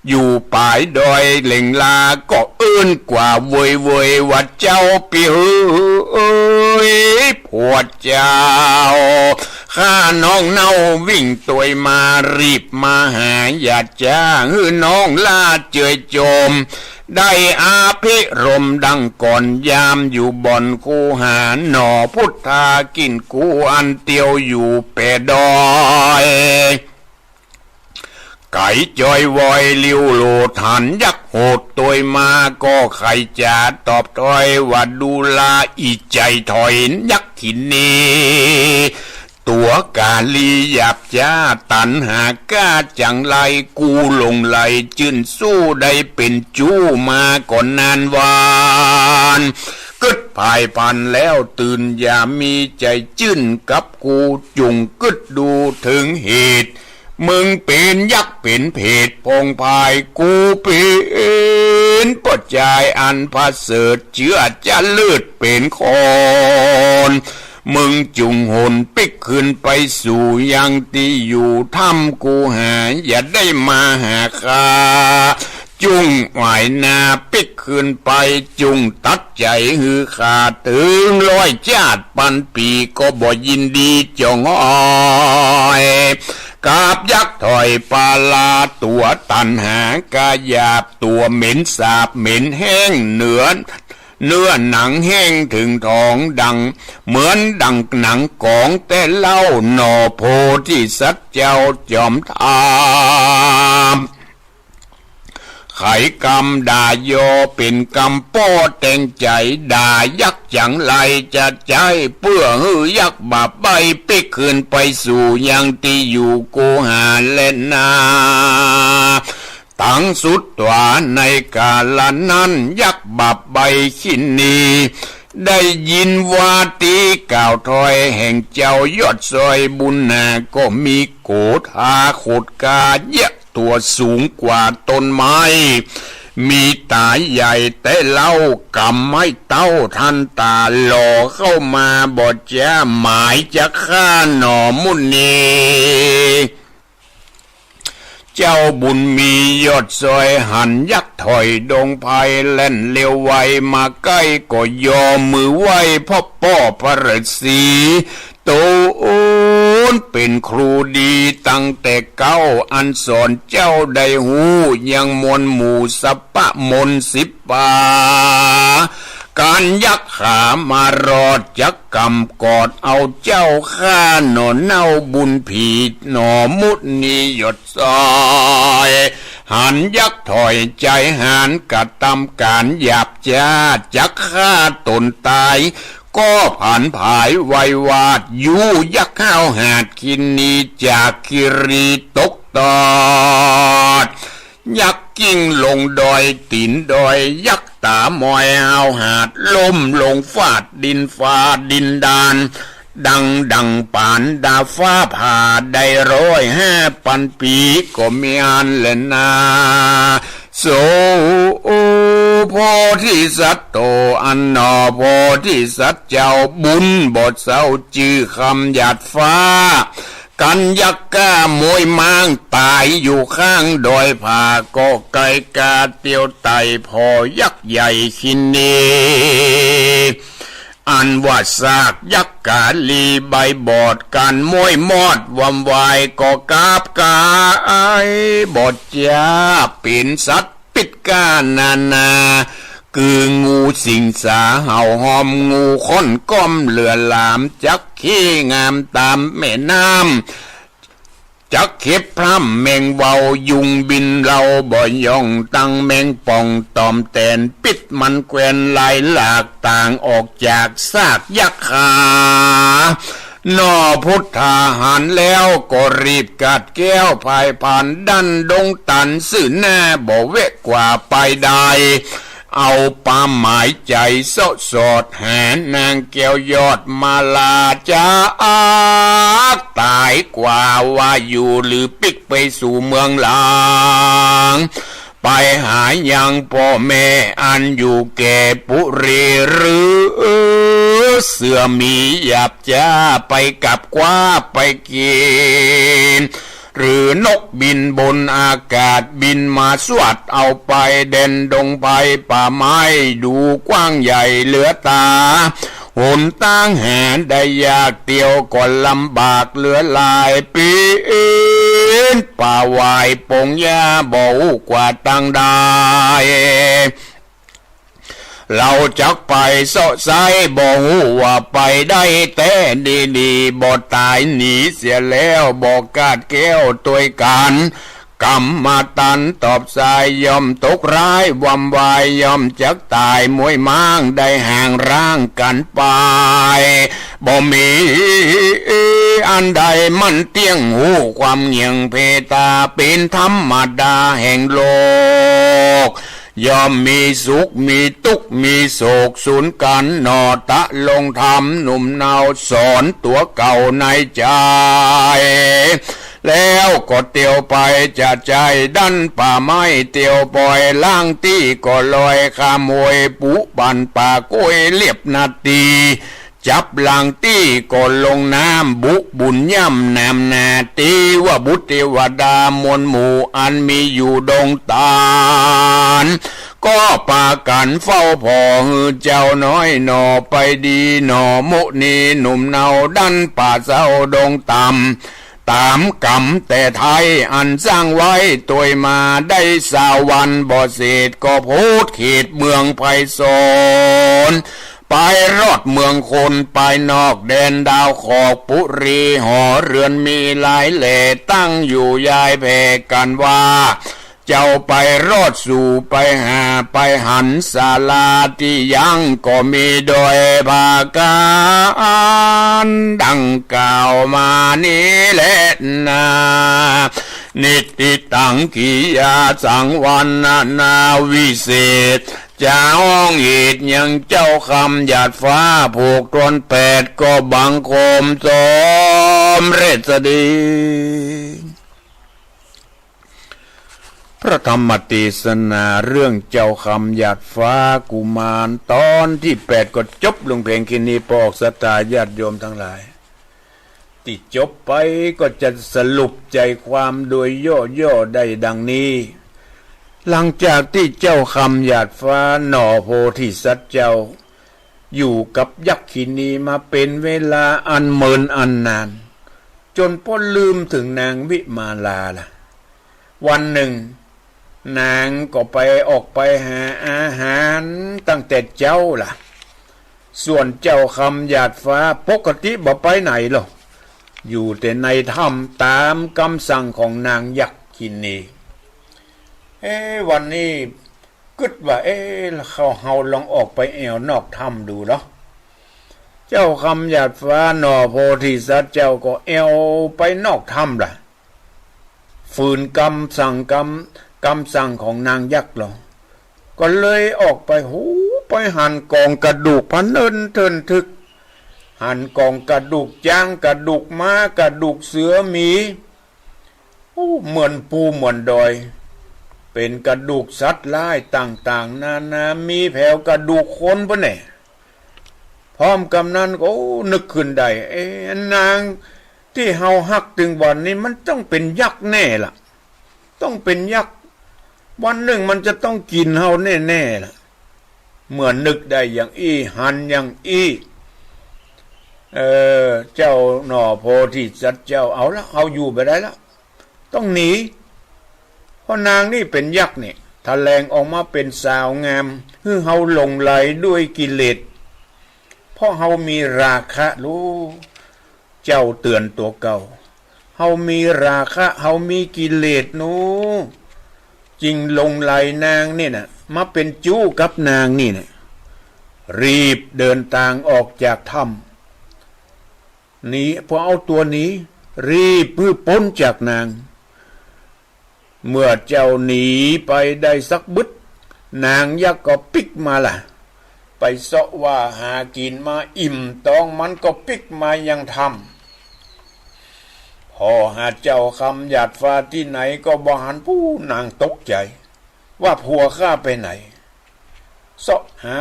อยู่ป๋ายดอยเหล่งลา ก็เอิ้นกว่าเวยเวยว่า เจ้าปี้เฮย ผัวเจ้า ข้าน้องเน่าวิ่งตวยมา รีบมาหา อย่าจ๊าหื้อน้องล้าเจยจม ได้อภิรมย์ดังก่อนยาม อยู่บ่อนคูหา หน่อพุทธากิ๋นกู อันเตียวอยู่แป๋ดอย ไก๋จอยวอยลิ้วโหลด หันยักษ์โหดตวยมา ก็ใค่จะตอบถ้อยว่า ดูราอี้ใจ๋ถ้อย ยักษ์คินี ตั๋วก๋าลีหยาบจ๊า ตัณหาก้าจังไร กูหลงใหลจื้นสู้ ได้เป๋นจู้มาก่อนนานวาน กึ๊ดพายผันแล้วตื่น อย่ามีใจ๋จื้นกับกู จุ่งกึ๊ดดูเถิงเหตุ มึงเป๋นยักษ์เป๋นเผต ผงพาย กูเป๋นป้อจายอันประเสริฐ เจื้อจะเลิศเป๋นคน มึงจุ่งหนปิ๊กคืนไปสู่ยังตี้อยู่ถ้ำคูหา อย่าได้มาหาข้า จุ่งหวายหน้าปิ๊กคืนไป จุ่งตัดใจ๋หื้อข้า เถิงร้อยจ๊าดปันปี๋ ก็บ่ยินดีจ๋องอ้อย กับยักษ์ถ้อยปาลา ตั๋วตัณหาก้าหยาบ ตั๋วเหม็นสาบเหม็นแห้ง เนื้อ เนื้อหนังแห้งเถิงท้องดัง เหมือนดั่งหนังก๋องแต๊เล่า หน่อโพธิสัตว์เจ้าจอมธรรม ไขกำด่ายอเป๋นกำป้อแตงใจ๋ ด่ายักษ์จังไรจะใจ๊ เปื้อหื้อยักษ์บาปใบ้ปิ๊กคืนไปสู่ยังตี้อยู่คูหาแลนา ตังสุดต๋วาในกาละนั้น ยักษ์บาปใบ้คินี ได้ยินว่าตี้กล่าวถ้อยแห่งเจ้ายอดซอยบุญนา ก็มีโกธาขดกาเยียะตั๋วสูงกว่าต้นไม้ มีต๋าใหญ่แต๊เล่า ก๋ำไม้เต๊าทันต๋า หล่อเข้ามาบ่จ๊า หมายจะฆ่าหน่อมุนี เจ้าบุญมียอดซอย หันยักษ์ถ้อยดงไพร แล่นเร็วไวมาใก้ ก็ยอมมือไหว้พ่อป้อพระฤๅษี ต๋นเป๋นครูดีตั้งแต่เก๊า อันสอนเจ้าได้ฮู้ยังมนต์หมู่สัพพะมนต์สิบป่า ก๋านยักษ์ขามารอดจักก๋ำกอดเอาเจ้าข้าหน่อเน่าบุญผีหน่อมุนียอดซอย หันยักษ์ถ้อยใจ๋หาญกระตำก๋านหยาบจ๊า จักฆ่าต๋นต๋าย ก็ผันผายไวยวาด ยู้ยักษ์ห้าวหาดคินี จากคีรีตกตอด ยักษ์กิ้งลงดอยตี๋นดอย ยักษ์ต๋ามอยห้าวหาด ล้มลงฟาดดินฟ้าดินดาน ดังดั่งป๋านดาฟ้าผ่าได้ร้อยห้าปันปี๋ ก็มีอั้นแลนา โส โพธิสัตว์โต อันหน่อโพธิสัตว์เจ้า บุญบ่เศร้าจื้อคำหยาดฟ้า กั๋นยักษ์ก้าโมยม้างต๋ายอยู่ข้างดอยผา ก็ไกลก๋าเตียวไต่ผ่อยักษ์ใหญ่คินี อันว่าซากยักษ์กาลีใบบอด ก๋านโมยมอดวำวาย ก็กราบก๋ายบ่จ้า เป๋นสัตว์ปิดก้านานา กืองูสิงสา เห่าหอม งูข้นก้อม เหลือหลาม จักเข้งามต๋ามแม่น้ำ จักเข็บพร่ำแมงเวา ยุงบินเลาบ่ย่อง ตังแมงป่องต่อมแตน ปิ๊ดมันแควนหลายหลาก ต่างออกจากซากยักษ์ขา หน่อพุทธาหารแล้ว ก็รีบกาดแก้วพายผ่านดั้นดงตัน ซื่อหน้าบ่แวะกว่าไปใด เอาความหมายใจ๋เซาะสอดหานางแก้วยอดมาลา จักต๋ายกว่าว่าอยู่ หรือปิ๊กไปสู่เมืองหลวง ไปหายังป้อแม่อันอยู่แก่ปุรี หรือเสือหมีหยาบจ๊าไปกับคว้าไปกิ๋น หรือนกบินบนอากาศบินมาสวัสดเอาไป แดนดงไพรป่าไม้ดูกว้างใหญ่เหลือต๋า หนตางหาได้ยาก เตียวก็ลำบากเหลือหลาย ปีนป่าหวายปงหญ้าบ่ฮู้กว่าตางใด เฮาจักไปเซาะไซ้ บ่ฮู้ว่าไปได้แต๊ดีๆ บ่ต๋ายหนีเสียแล้ว บ่กาดแก้วตวยกั๋น กำมาตันตอบสาย ย่อมตกร้ายวำวาย ย่อมจักต๋ายโมยม้าง ได้ห่างร้างกั๋นไป บ่มีอันใดมั่นเตี้ยง ฮู้ความเหงี่ยงเพตา เป๋นธรรมดาแห่งโลก ย่อมมีสุขมีตุ๊กข์มีโศกสูนกั๋น หน่อตะลงธรรมหนุ่มเนา สอนตั๋วเก่าในใจ๋ แล้วก็เตียวไปจะใจ้ดั้นป่าไม้ เตียวปอยลางตี้ก็ลอยข้ามห้วย ปุบั่นป่าก๊วยเลียบนาตี จับลางตี้ก็ลงน้ำ บุบุญย่ำน้ำนา เตวบุตรเตวดามวลหมู่ อันมีอยู่ดงตัน ก็ปากั๋นเฝ้าผ่อ หื้อเจ้าน้อยหน่อไปดี หน่อมุนีหนุ่มเนา ดั้นป่าเซาดงต่ำ ต๋ามก๋รรมแต่ไท้อันสร้างไว้ตวยมา ได้สาววันบ่เสร็จ ก็โผดเขตเมืองไพศาล ไปรอดเมืองคน ไปนอกแดนดาวขอบ ปุรีหอเฮือนมีหลายแหล่ ตั้งอยู่ยายแผ่กั๋นว่า เจ้าไปรอดสู่ไปหา ไปหันศาลาตี้ยัง ก็มีดอยผากั๋นดังกล่าวมานี้แลนา นิตติตัง กิริยาสังวรรณนาวิเศษ จะฮ้องเหตุยังเจ้าคำหยาดฟ้า ผูกตวนแปด ก็บังคมสมเร็จสดี พระธรรมเตสนาเรื่องเจ้าคำหยาดฟ้ากุมารต๋อนตี้แปดก็จบลงเพียงแค่นี้ ปอกศรัทธาญาติโยมตังหลาย ตี้จบไปก็จะสรุปใจ๋ความโดยย่อๆ ได้ดังนี้ หลังจากตี้เจ้าคำหยาดฟ้าหน่อโพธิสัตว์เจ้า อยู่กับยักขินีมาเป๋นเวลาอันเมินอันนาน จ๋นป้อลืมเถิงนางวิมาลาละ วันนึ่ง นางก็ไปออกไปหาอาหารตั้งแต่เจ๊าละ ส่วนเจ้าคำหยาดฟ้าปกติบ่ไปไหนหรอก อยู่แต่ในถ้ำต๋ามกำสั่งของนางยักขินี เอ๊ะ วันนี้กึ๊ดว่า เอ๊ะ เฮา เฮาลองออกไปแอ่วนอกถ้ำดูลอ เจ้าคำหยาดฟ้าหน่อโพธิสัตว์เจ้าก็แอ่วไปนอกถ้ำละ ฝืนกำสั่งกำ กำสั่งของนางยักษ์ลอ ก็เลยออกไป หู ไปหันก๋องกระดูกพะเนินเทินทึก หันก๋องกระดูกจ๊าง กระดูกม้า กระดูกเสือหมี โอ้ เหมือนปูเหมือนดอย ไป ป๋นกระดูกสัตว์หลายต่างๆ นานา มีแผวกระดูกคนปู้นแหน่ พร้อมกำนั้นก็ โอ้ นึกขึ้นได้ เอ๊ะ นางตี้เฮาฮักตึงวันนี้มันต้องเป๋นยักษ์แน่ละ ต้องเป๋นยักษ์ วันนึ่งมันจะต้องกิ๋นเฮาแน่ๆ ละ เมื่อนึกได้อย่างอี้ หันอย่างอี้ เออ เจ้าหน่อโพธิสัตว์เจ้า เอาละ เฮาอยู่บ่ได้ละ ต้องหนี เพราะนางนี่เป๋นยักษ์เนี่ย แถลงออกมาเป๋นสาวงาม หื้อเฮาหลงใหลด้วยกิเลส เพราะเฮามีราคะ ลูก เจ้าเตื๋อนตั๋วเก่า เฮามีราคะ เฮามีกิเลส หนู จึงหลงใหลนางนี่นะ มาเป๋นจู๊กับนางนี่นะ รีบเดินตางออกจากถ้ำ หนี พอเอาตั๋วหนี รีบหื้อป๊นจากนาง เมื่อเจ้าหนีไปได้สักบึด นางยักษ์ก็ปิ๊กมาละ ไปเซาะว่าหากิ๋นมาอิ่มต๊อง มันก็ปิ๊กมายังถ้ำ ผ่อหาเจ้าคำหยาดฟ้าตี้ไหนก็บ่หัน ปู๊ นางตกใจ๋ ว่าผัวข้าไปไหน เซาะหา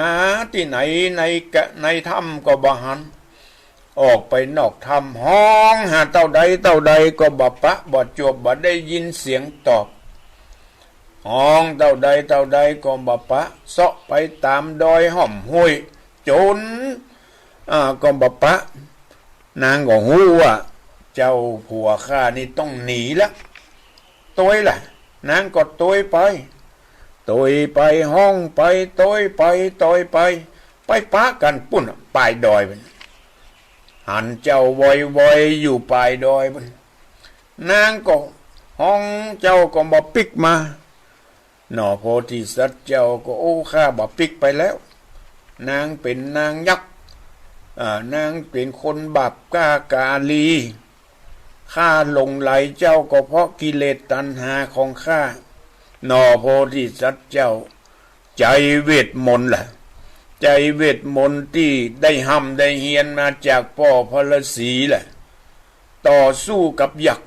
ตี้ไหนในกะ ในถ้ำก็บ่หัน ออกไปนอกถ้ำ ฮ้องหาเต้าใดเต้าใดก็บ่ปะ บ่จวบ บ่ได้ยินเสียงตอบ ฮ้องเต้าใดเต้าใดก็บ่ปะ เซาะไปต๋ามดอยห้อมห้วย จ๋น อ่า ก็บ่ปะ นางก็ฮู้ว่า เจ้าผัวข้านี่ต้องหนีละ ตวยละ นางก็ตวยไป ตวยไป ฮ้องไป ตวยไป ตวยไป ไปปะกั๋นปู๊นน่ะ ป๋ายดอยปู๊น หันเจ้าโวยวายอยู่ป๋ายดอยปู๊น นางก็ฮ้อง เจ้าก็บ่ปิ๊กมา หน่อโพธิสัตว์เจ้าก็ โอ้ ข้าบ่ปิ๊กไปแล้ว นางเป๋นนางยักษ์ อ่า นางเป๋นคนบาปกล้ากาลี ข้าหลงใหลเจ้าก็เพราะกิเลสตัณหาของข้า หน่อโพธิสัตว์เจ้า ใจ๊เวทมนตร์ละ ใจ๊เวทมนตร์ตี้ได้ฮ่ำได้เฮียนมาจากป้อพระฤๅษีละ ต่อสู้กับยักษ์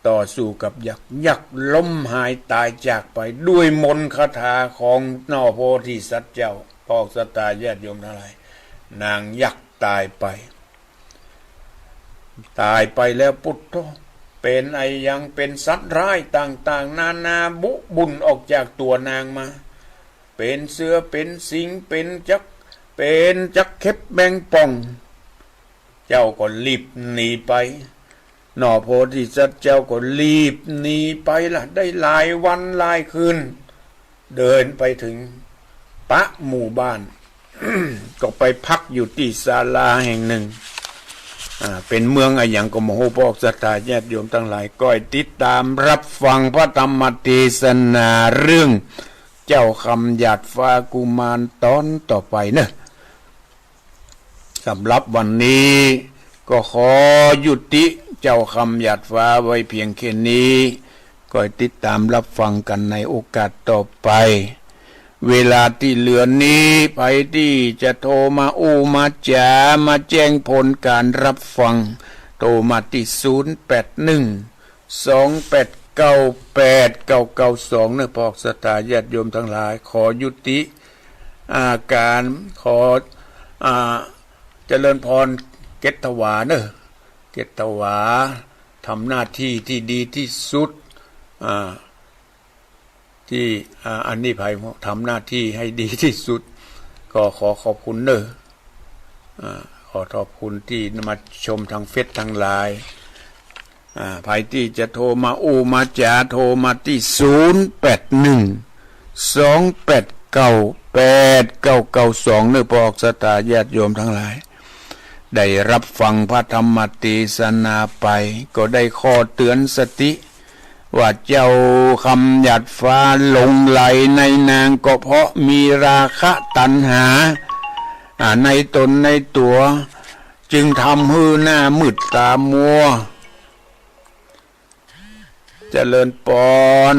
ต่อสู้กับยักษ์ ยักษ์ล้มหายตายจากไปด้วยมนต์คาถาของหน่อโพธิสัตว์เจ้า พวกศรัทธาญาติโยมตังหลาย นางยักษ์ต๋ายไป ต๋ายไปแล้ว ปุโธ เป๋นอะหยัง เป๋นสัตว์ร้ายต่างๆ นานา บุบุ่นออกจากตั๋วนางมา เป๋นเสือ เป๋นสิงห์ เป๋นจัก เป๋นจักเข็บแมงป่อง เจ้าก็รีบหนีไป หน่อโพธิสัตว์เจ้าก็รีบหนีไปละ ได้หลายวันหลายคืน เดินไปเถิงปะหมู่บ้าน ก็ไปพักอยู่ตี้ศาลาแห่งนึ่ง อ่า เป๋นเมืองอะหยังก็บ่ฮู้ พวกศรัทธาญาติโยมตังหลาย ก้อยติดต๋ามฮับฟังพระธรรมเตสนาเรื่องเจ้าคำหยาดฟ้ากุมารต๋อนต่อไปเนาะ สำหรับวันนี้ก็ขอยุติเจ้าคำหยาดฟ้าไว้เพียงแค่นี้ ก้อยติดต๋ามฮับฟังกั๋นในโอกาสต่อไป เวลาตี้เหลือนี้ ใผตี้จะโทรมาอู้มาจ๋า มาแจ้งผลก๋านฮับฟัง โทรมาตี้ ศูนย์แปดหนึ่ง สองแปดเก้าแปดเก้าเก้าสอง เนาะ พวกศรัทธาญาติโยมตังหลาย ขอยุติ อ่า ก๋าน ขอ อ่า เจริญพร เกตถวาเนาะ เกตถวา ทำหน้าตี้ตี้ดีตี้สุด อ่า ตี้ อ่า อันนี้ใผทำหน้าตี้หื้อดีตี้สุด ก็ขอขอบคุณเนาะ อ่า ขอขอบคุณตี้มาชมตางเฟซตังหลาย อ่า ใผตี้จะโทรมาอู้มาจ๋า โทรมาตี้ ศูนย์แปดหนึ่ง สองแปดเก้าแปดเก้าเก้าสอง เนาะ พวกศรัทธาญาติโยมตังหลาย ได้ฮับฟังพระธรรมเตสนาไป ก็ได้ข้อเตื๋อนสติ ว่าเจ้าคำหยาดฟ้าหลงใหลในนางก็เพราะมีราคะตัณหา อ่า ในต๋นในตั๋ว จึงทำหื้อหน้ามืดต๋ามัว เจริญปอน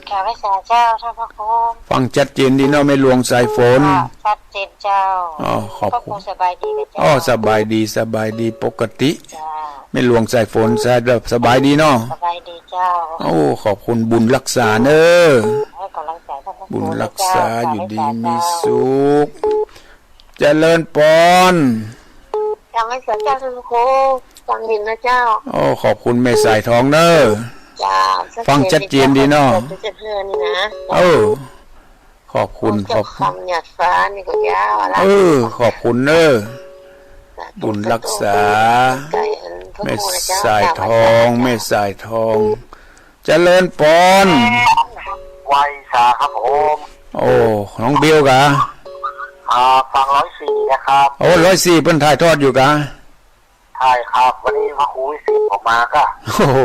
กราบไหว้สาเจ้าท่านพระครู ฟังชัดเจนดีเนาะ แม่หลวงสายฝน ค่ะ ชัดเจนเจ้า อ๋อ ขอบคุณ พระครูสบายดีนะเจ้า อ๋อ สบายดี สบายดีปกติ เจ้า แม่หลวงสายฝน สบาย สบายดีเนาะ สบายดีเจ้า โอ้ ขอบคุณ บุญรักษาเน้อ ให้กำลังใจท่านพระครู บุญรักษา เจ้า อยู่ดีมีสุข เจริญปอน กราบไหว้สาเจ้าท่านพระครู ฟังดีนะเจ้า โอ้ ขอบคุณแม่สายทองเน้อ เจ้า ฟังชัดเจนดีเนาะ ชัดเจนดีเนาะ เออ ขอบคุณ ขอบคุณ คำหยาดฟ้านี่ก็ยาวละ เออ ขอบคุณเน้อ สาธุ บุญรักษา สาธุ แม่สายทอง แม่สายทอง เจริญปอน ไหว้สาครับผม โอ้ น้องเบลกะ อ่า ฟังร้อยสี่นะครับ โอ้ ร้อยสี่ เปิ้นถ่ายทอดอยู่กะ ใช่ครับ วันนี้พระครูวิสิทธิ์ผมมาก็ โอ้โห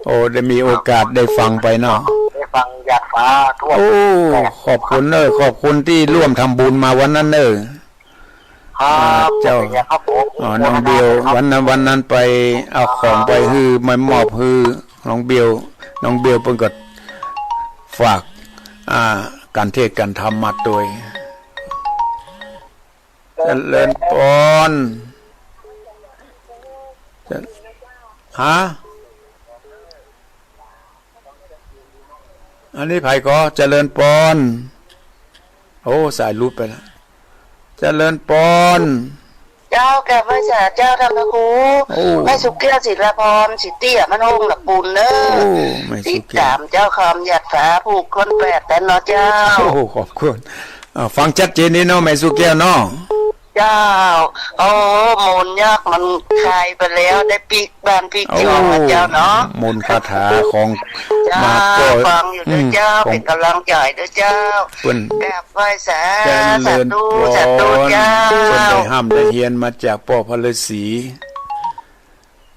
โอ้ ได้มีโอกาสได้ฟังไปเนาะ ได้ฟังหยาดฟ้าทวด โอ้ ขอบคุณเน้อ ขอบคุณตี้ร่วมทำบุญมาวันนั้นเน้อ ครับ เจ้า ขอบคุณครับผม อ๋อ น้องเบล วันนั้น วันนั้นไปเอาของไปหื้อ มามอบหื้อน้องเบล น้องเบลเปิ้นก็ฝาก อ่า การเทศน์การธรรมมาตวย เจริญปอน จะ ฮะ อันนี้ใผก่อ เจริญปอน โอ้ สายหลุดไปแล้ว เจริญปอน เจ้า กราบไหว้สาเจ้าท่านพระครู โอ้ แม่สุแก้ว ศิลาพร สิตี้ มั่นคง ละปูนเน้อ โอ้ แม่สุแก้ว ติดตามเจ้าคำหยาดฟ้าผู้คนแปดแล้วเนาะเจ้า โอ้ ขอบคุณ อ่า ฟังชัดเจนดีเนาะ แม่สุแก้วเนาะ เจ้า โอ้ มนต์ยักษ์มันคลายไปแล้ว ได้ปิ๊กบ้านปิ๊กจองแล้วเจ้าเนาะ โอ้ มนต์คาถาของ เจ้า มาก็ ฟังอยู่เด้อเจ้า อืม เป๋นก๋ำลังใจ๋เด้อเจ้า เปิ้น กราบไหว้สา เจริญปอน สาธุ สาธุเจ้า เปิ้นได้ฮ่ำได้เฮียนมาจากป้อพระฤาษี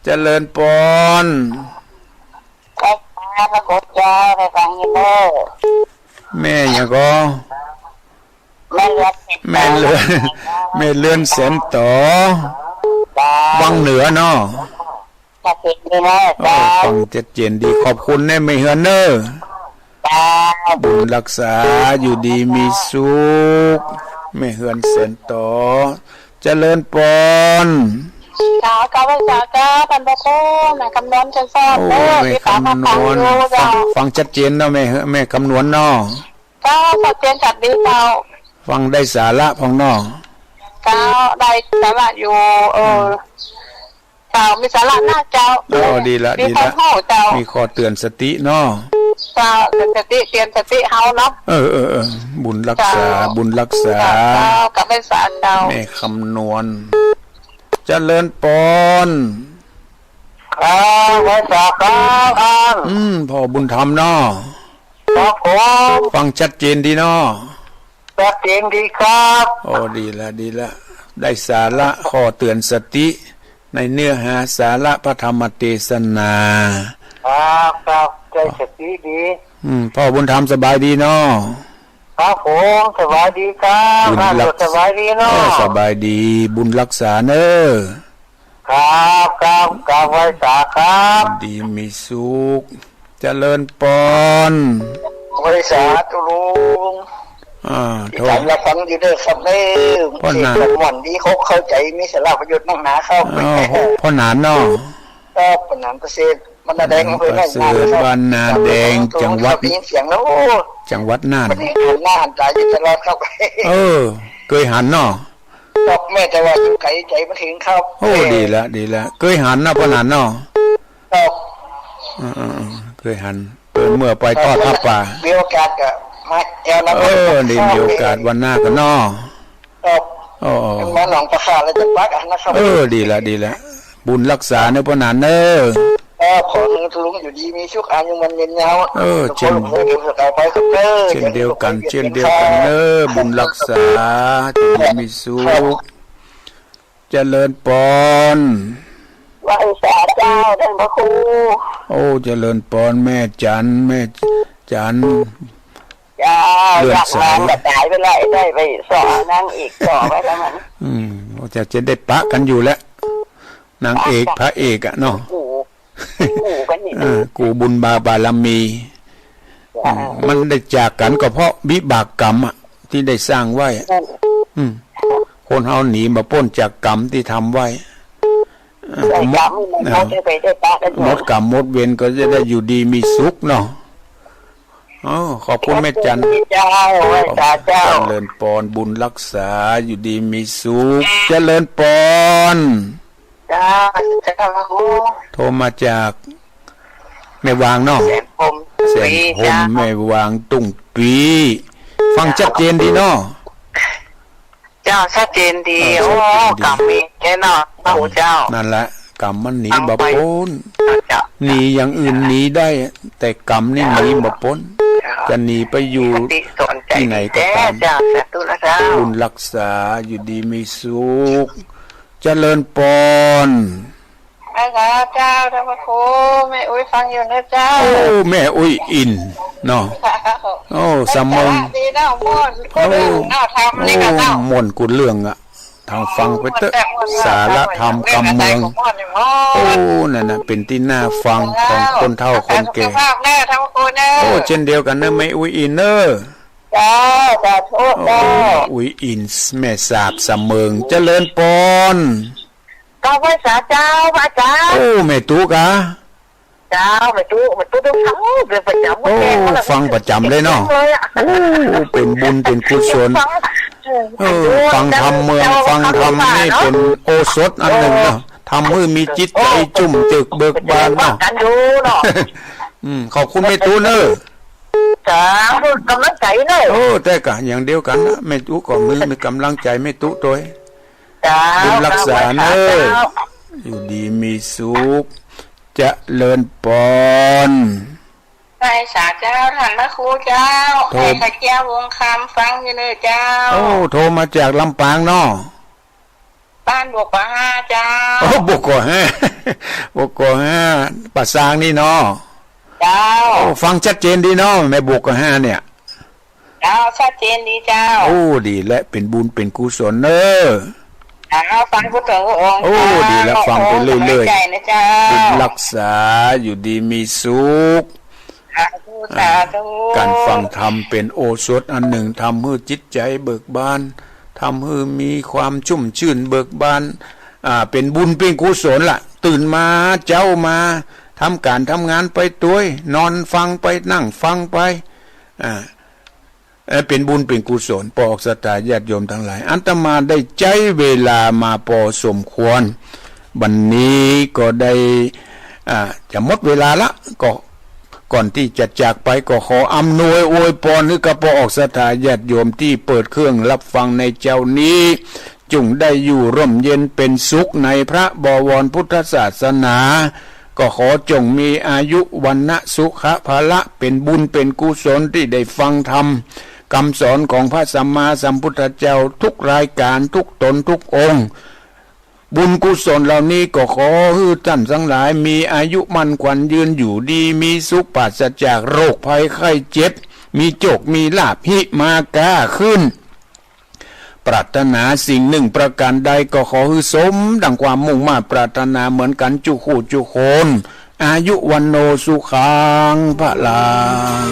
เจริญปอน ไหว้สาพระคุณเจ้า ได้ฟังอยู่เน้อ แม่หยังก่อ แม่เรือน แม่เรือน แม่เรือนแสนต่อ เจ้า วังเหนือเนาะ ชัดเจนดีนะ โอ้ เจ้า ฟังชัดเจนดี ขอบคุณเน้อ แม่เฮือนเน้อ เจ้า บุญรักษา อยู่ดีมีสุข แม่เฮือนแสนต่อ เจริญปอน เจ้า กราบไหว้สาเจ้า ท่านพระครู แม่คำนวณ ชัยสอน โอ้ เด้อ แม่คำนวณ ติดตามฟังอยู่เจ้า ฟัง ฟังชัดเจนเนาะ แม่ แม่คำนวณเนาะ เจ้า ชัดเจนชัดดีเจ้า ฟังได้สาระพ่องเนาะ เจ้า ได้สาระอยู่ เออ เจ้า มีสาระนะเจ้า อ๋อ ดีละ มี ดีละ ข้อมูลเจ้า มีข้อเตือนสติเนาะ เจ้า เตือนสติ เตือนสติเฮาเนาะ เออ เออ เออ บุญรักษา เจ้า บุญรักษา เจ้า กราบไหว้สาเจ้า แม่คำนวณ เจริญปอน ครับ ไหว้สาครับ อืม พ่อบุญธรรมเนาะ ครับผม ฟังชัดเจนดีเนาะ ชัดเจนดีครับ โอ้ ดีละ ดีละ ได้สาระข้อเตือนสติ ในเนื้อหาสาระพระธรรมเตสนา ครับ ครับ ได้สติดี อืม พ่อบุญธรรมสบายดีเนาะ ครับผม สบายดีครับ บุญรัก สบายดีเนาะ เออ สบายดี บุญรักษาเน้อ ครับ ครับ กราบไหว้สาครับ ดีมีสุข เจริญปอน ไหว้สาธุลุง อ่า โถ่ สำหรับฟังอยู่เด้อครับเด้อ พ่อหนาน เทศน์ม่วนดี เขาเข้าใจ๋ มีสาระประโยชน์นักหนาครับ อ้าว พ่อหนานเนาะ ครับ พ่อหนานประเสริฐ บ้านนาแดง อำเภอหนองหานครับ บ้านนาแดง จังหวัด ได้ยินเสียงแล้ว โอ้ จังหวัดน่าน วันนี้หันหน้าหันต๋าอยู่ตลอดครับ เออ เกยหันเนาะ ครับ แม่ แต่ว่าอยู่ไก๋ใจ๋บ่เถิงครับ โอ้ เออ ดีละ ดีละ เกยหันเนาะ พ่อหนานเนาะ ครับ เออ เออ เออ เกยหัน เปิ้นเมื่อไปทอดผ้าป่า มีโอกาสก็มาแอ่วนะ เออ ได้มีโอกาสวันหน้ากั๋นเนาะ ครับ อ๋อ มาหนองปลาข่าแล้วจะปักอันนะครับ เออ ดีละ ดีละ บุญรักษาเน้อ พ่อหนานเน้อ ครับ ขอให้ลุงอยู่ดีมีสุข อายุมั่นยืนยาว เออ เช่น เช่นเดียวกั๋น เช่นเดียวกั๋นเน้อ บุญรักษา อยู่ดีมีสุข เจริญปอน ไหว้สาเจ้า ท่านพระครู โอ้ เจริญปอน แม่จัน แม่จัน เจ้า เลื่อนสาย อยากนอนก็ต๋ายไปเลย ได้ไปสอนนางเอกต่อไปแล้วมัน อืม จะ จะได้ปะกั๋นอยู่แล้ว นางเอก ปะกั๋น พระเอกอะเนาะ โอ้โห กู้กั๋นนี่ เออ กู้บุญบา บารมี จ้ะ อืม มันได้จากกั๋นก็เพราะวิบากกรรมอะ ตี้ได้สร้างไว้ นั่น อืม คนเฮาหนีบ่ป๊นจากกรรมตี้ทำไว้ เออ ได้กรรม หมด มันหมด เออ ไปได้ปะกันหมด หมดกรรมหมดเวรก็จะได้อยู่ดีมีสุขเนาะ อ๋อ ขอบคุณแม่จัน ขอบคุณเจ้า ไหว้สาเจ้า ขอบคุณ เจริญปอน บุญรักษา อยู่ดีมีสุข เจริญปอน เจ้า เจ้า โทรมาจากแม่วางเนาะ แสนพรหม แสนพรหม เจ้า แม่วางตุ้งปี้ ฟังชัดเจนดีเนาะ เจ้า ชัดเจนดี เออ โอ้ ชัดเจนดี กรรมมีแน่เนาะ พระคุณเจ้า นั่นแหละ กรรมมันหนีบ่ป๊น เจ้า หนีอย่างอื่นหนีได้ แต่กรรมนี่หนีบ่ป๊น เจ้า จะหนีไปอยู่ มีสติสอนใจ ตี้ไหนก็ต๋าม เจ้า สาธุนะเจ้า บุญรักษา อยู่ดีมีสุข เจริญปอน พระเจ้า ท่านพระครู แม่อุ๊ยฟังอยู่นะเจ้า โอ้ แม่อุ๊ยอินเนาะ เจ้า โอ้ สะเมิง สาระดีเนาะ ม่วนกู้เรื่องเนาะ โอ้ ธรรมนี่ก็เนาะ โอ้ ม่วนกู้เรื่องอะ ทางฟังไปเต๊อะ ม่วนแท้ ม่วนแท้ สาระธรรมกำเมือง ม่วนแท้ ม่วนแท้ โอ้ นั่นน่ะ เป๋นตี้น่าฟัง เจ้า ของคนเฒ่าคนแก่ สุขภาพแน่ ท่านพระครูเน่อ โอ้ เจ้นเดียวกั๋นเน่อ แม่อุ๊ยอินเน่อ เจ้า สาธุ โอ้ เจ้า อุ๊ยอิน แม่สาบสะเมิง เจริญปอน กราบไหว้สาเจ้า พระอาจารย์ โอ้ แม่ตุ๊กะ เจ้า แม่ตุ๊ แม่ตุ๊ต้องฟังเป๋นประจ๋ำ โอ้ แม่ตุ๊ ฟังประจ๋ำเลยเนาะ เลยอะ โอ้ เป๋นบุญเป๋นกุศล ฟัง เออ เออ ฟังธรรมเมือง เจ้า ฟังธรรมนี่ เป๋นโอสถอันนึ่งเนาะ ทำหื้อมีจิตใจ๋จุ่มจื้นเบิกบานเนาะ กันอยู่เนาะ อืม ขอบคุณแม่ตุ๊เน่อ เจ้า กำลังใจ๋เน่อ โอ้ แต่กะอย่างเดียวกั๋นนะ แม่ตุ๊ก็มี มีกำลังใจ๋แม่ตุ๊ตวย เจ้า บุญรักษาเน่อ เจ้า อยู่ดีมีสุข เจริญปอน ไหว้สาเจ้า ท่านพระครูเจ้า โทร ไอ้ขะเจียววงคำฟังอยู่เน่อเจ้า โอ้ โทรมาจากลำปางเนาะ บ้านบวกกว่าห้าเจ้า โอ้ บวกกว่าห้า บวกกว่าห้า ป่าซางนี่เนาะ เจ้า โอ้ ฟังชัดเจนดีเนาะ แม่บวกกว่าห้าเนี่ย เจ้า ชัดเจนดีเจ้า โอ้ ดีแล้ว เป๋นบุญเป๋นกุศลเน่อ เจ้า ฟังกุศลองค์ โอ้ เจ้า ดีแล้ว ฟังไปเรื่อยๆ ขอบคุณใจนะเจ้า บุญรักษา อยู่ดีมีสุข สาธุ อ่า สาธุ ก๋านฟังธรรมเป๋นโอสถอันนึ่ง ทำหื้อจิตใจ๋เบิกบาน ทำหื้อมีความชุ่มชื่นเบิกบาน อ่า เป๋นบุญเป๋นกุศลละ ตื่นมาเจ๊ามา ทำก๋านทำงานไปตวย นอนฟังไป นั่งฟังไป อ่า เอ่อ เป๋นบุญเป๋นกุศล ปอออกศรัทธาญาติโยมตังหลาย อาตมาได้ใจ๊เวลามาปอสมควร บัดนี้ก็ได้ อ่า จะหมดเวลาละ ก็ก่อนตี้จะจากไปก็ขออำนวยอวยปอนหื้อกับปอออกศรัทธาญาติโยมตี้เปิดเครื่องฮับฟังในเจ๊านี้ จุ่งได้อยู่ร่มเย็นเป๋นสุขในพระบวรพุทธศาสนา ก็ขอจ่งมีอายุวรรณะสุขะพละ เป๋นบุญเป๋นกุศลตี้ได้ฟังธรรม กำสอนของพระสัมมาสัมพุทธเจ้าทุกรายก๋านทุกต๋นทุกองค์ บุญกุศลเหล่านี้ก็ขอหื้อต้านตังหลายมีอายุมั่นขวัญยืนอยู่ดีมีสุขปราศจากโรคภัยไข้เจ็บ มีโจคมีลาภหิมาก้าขึ้น ปรารถนาสิ่งนึ่งประก๋านใดก็ขอหื้อสมดังความมุ่งมาดปรารถนาเหมือนกั๋นจุคู่จุคน อายุวัณโณสุขังพลัง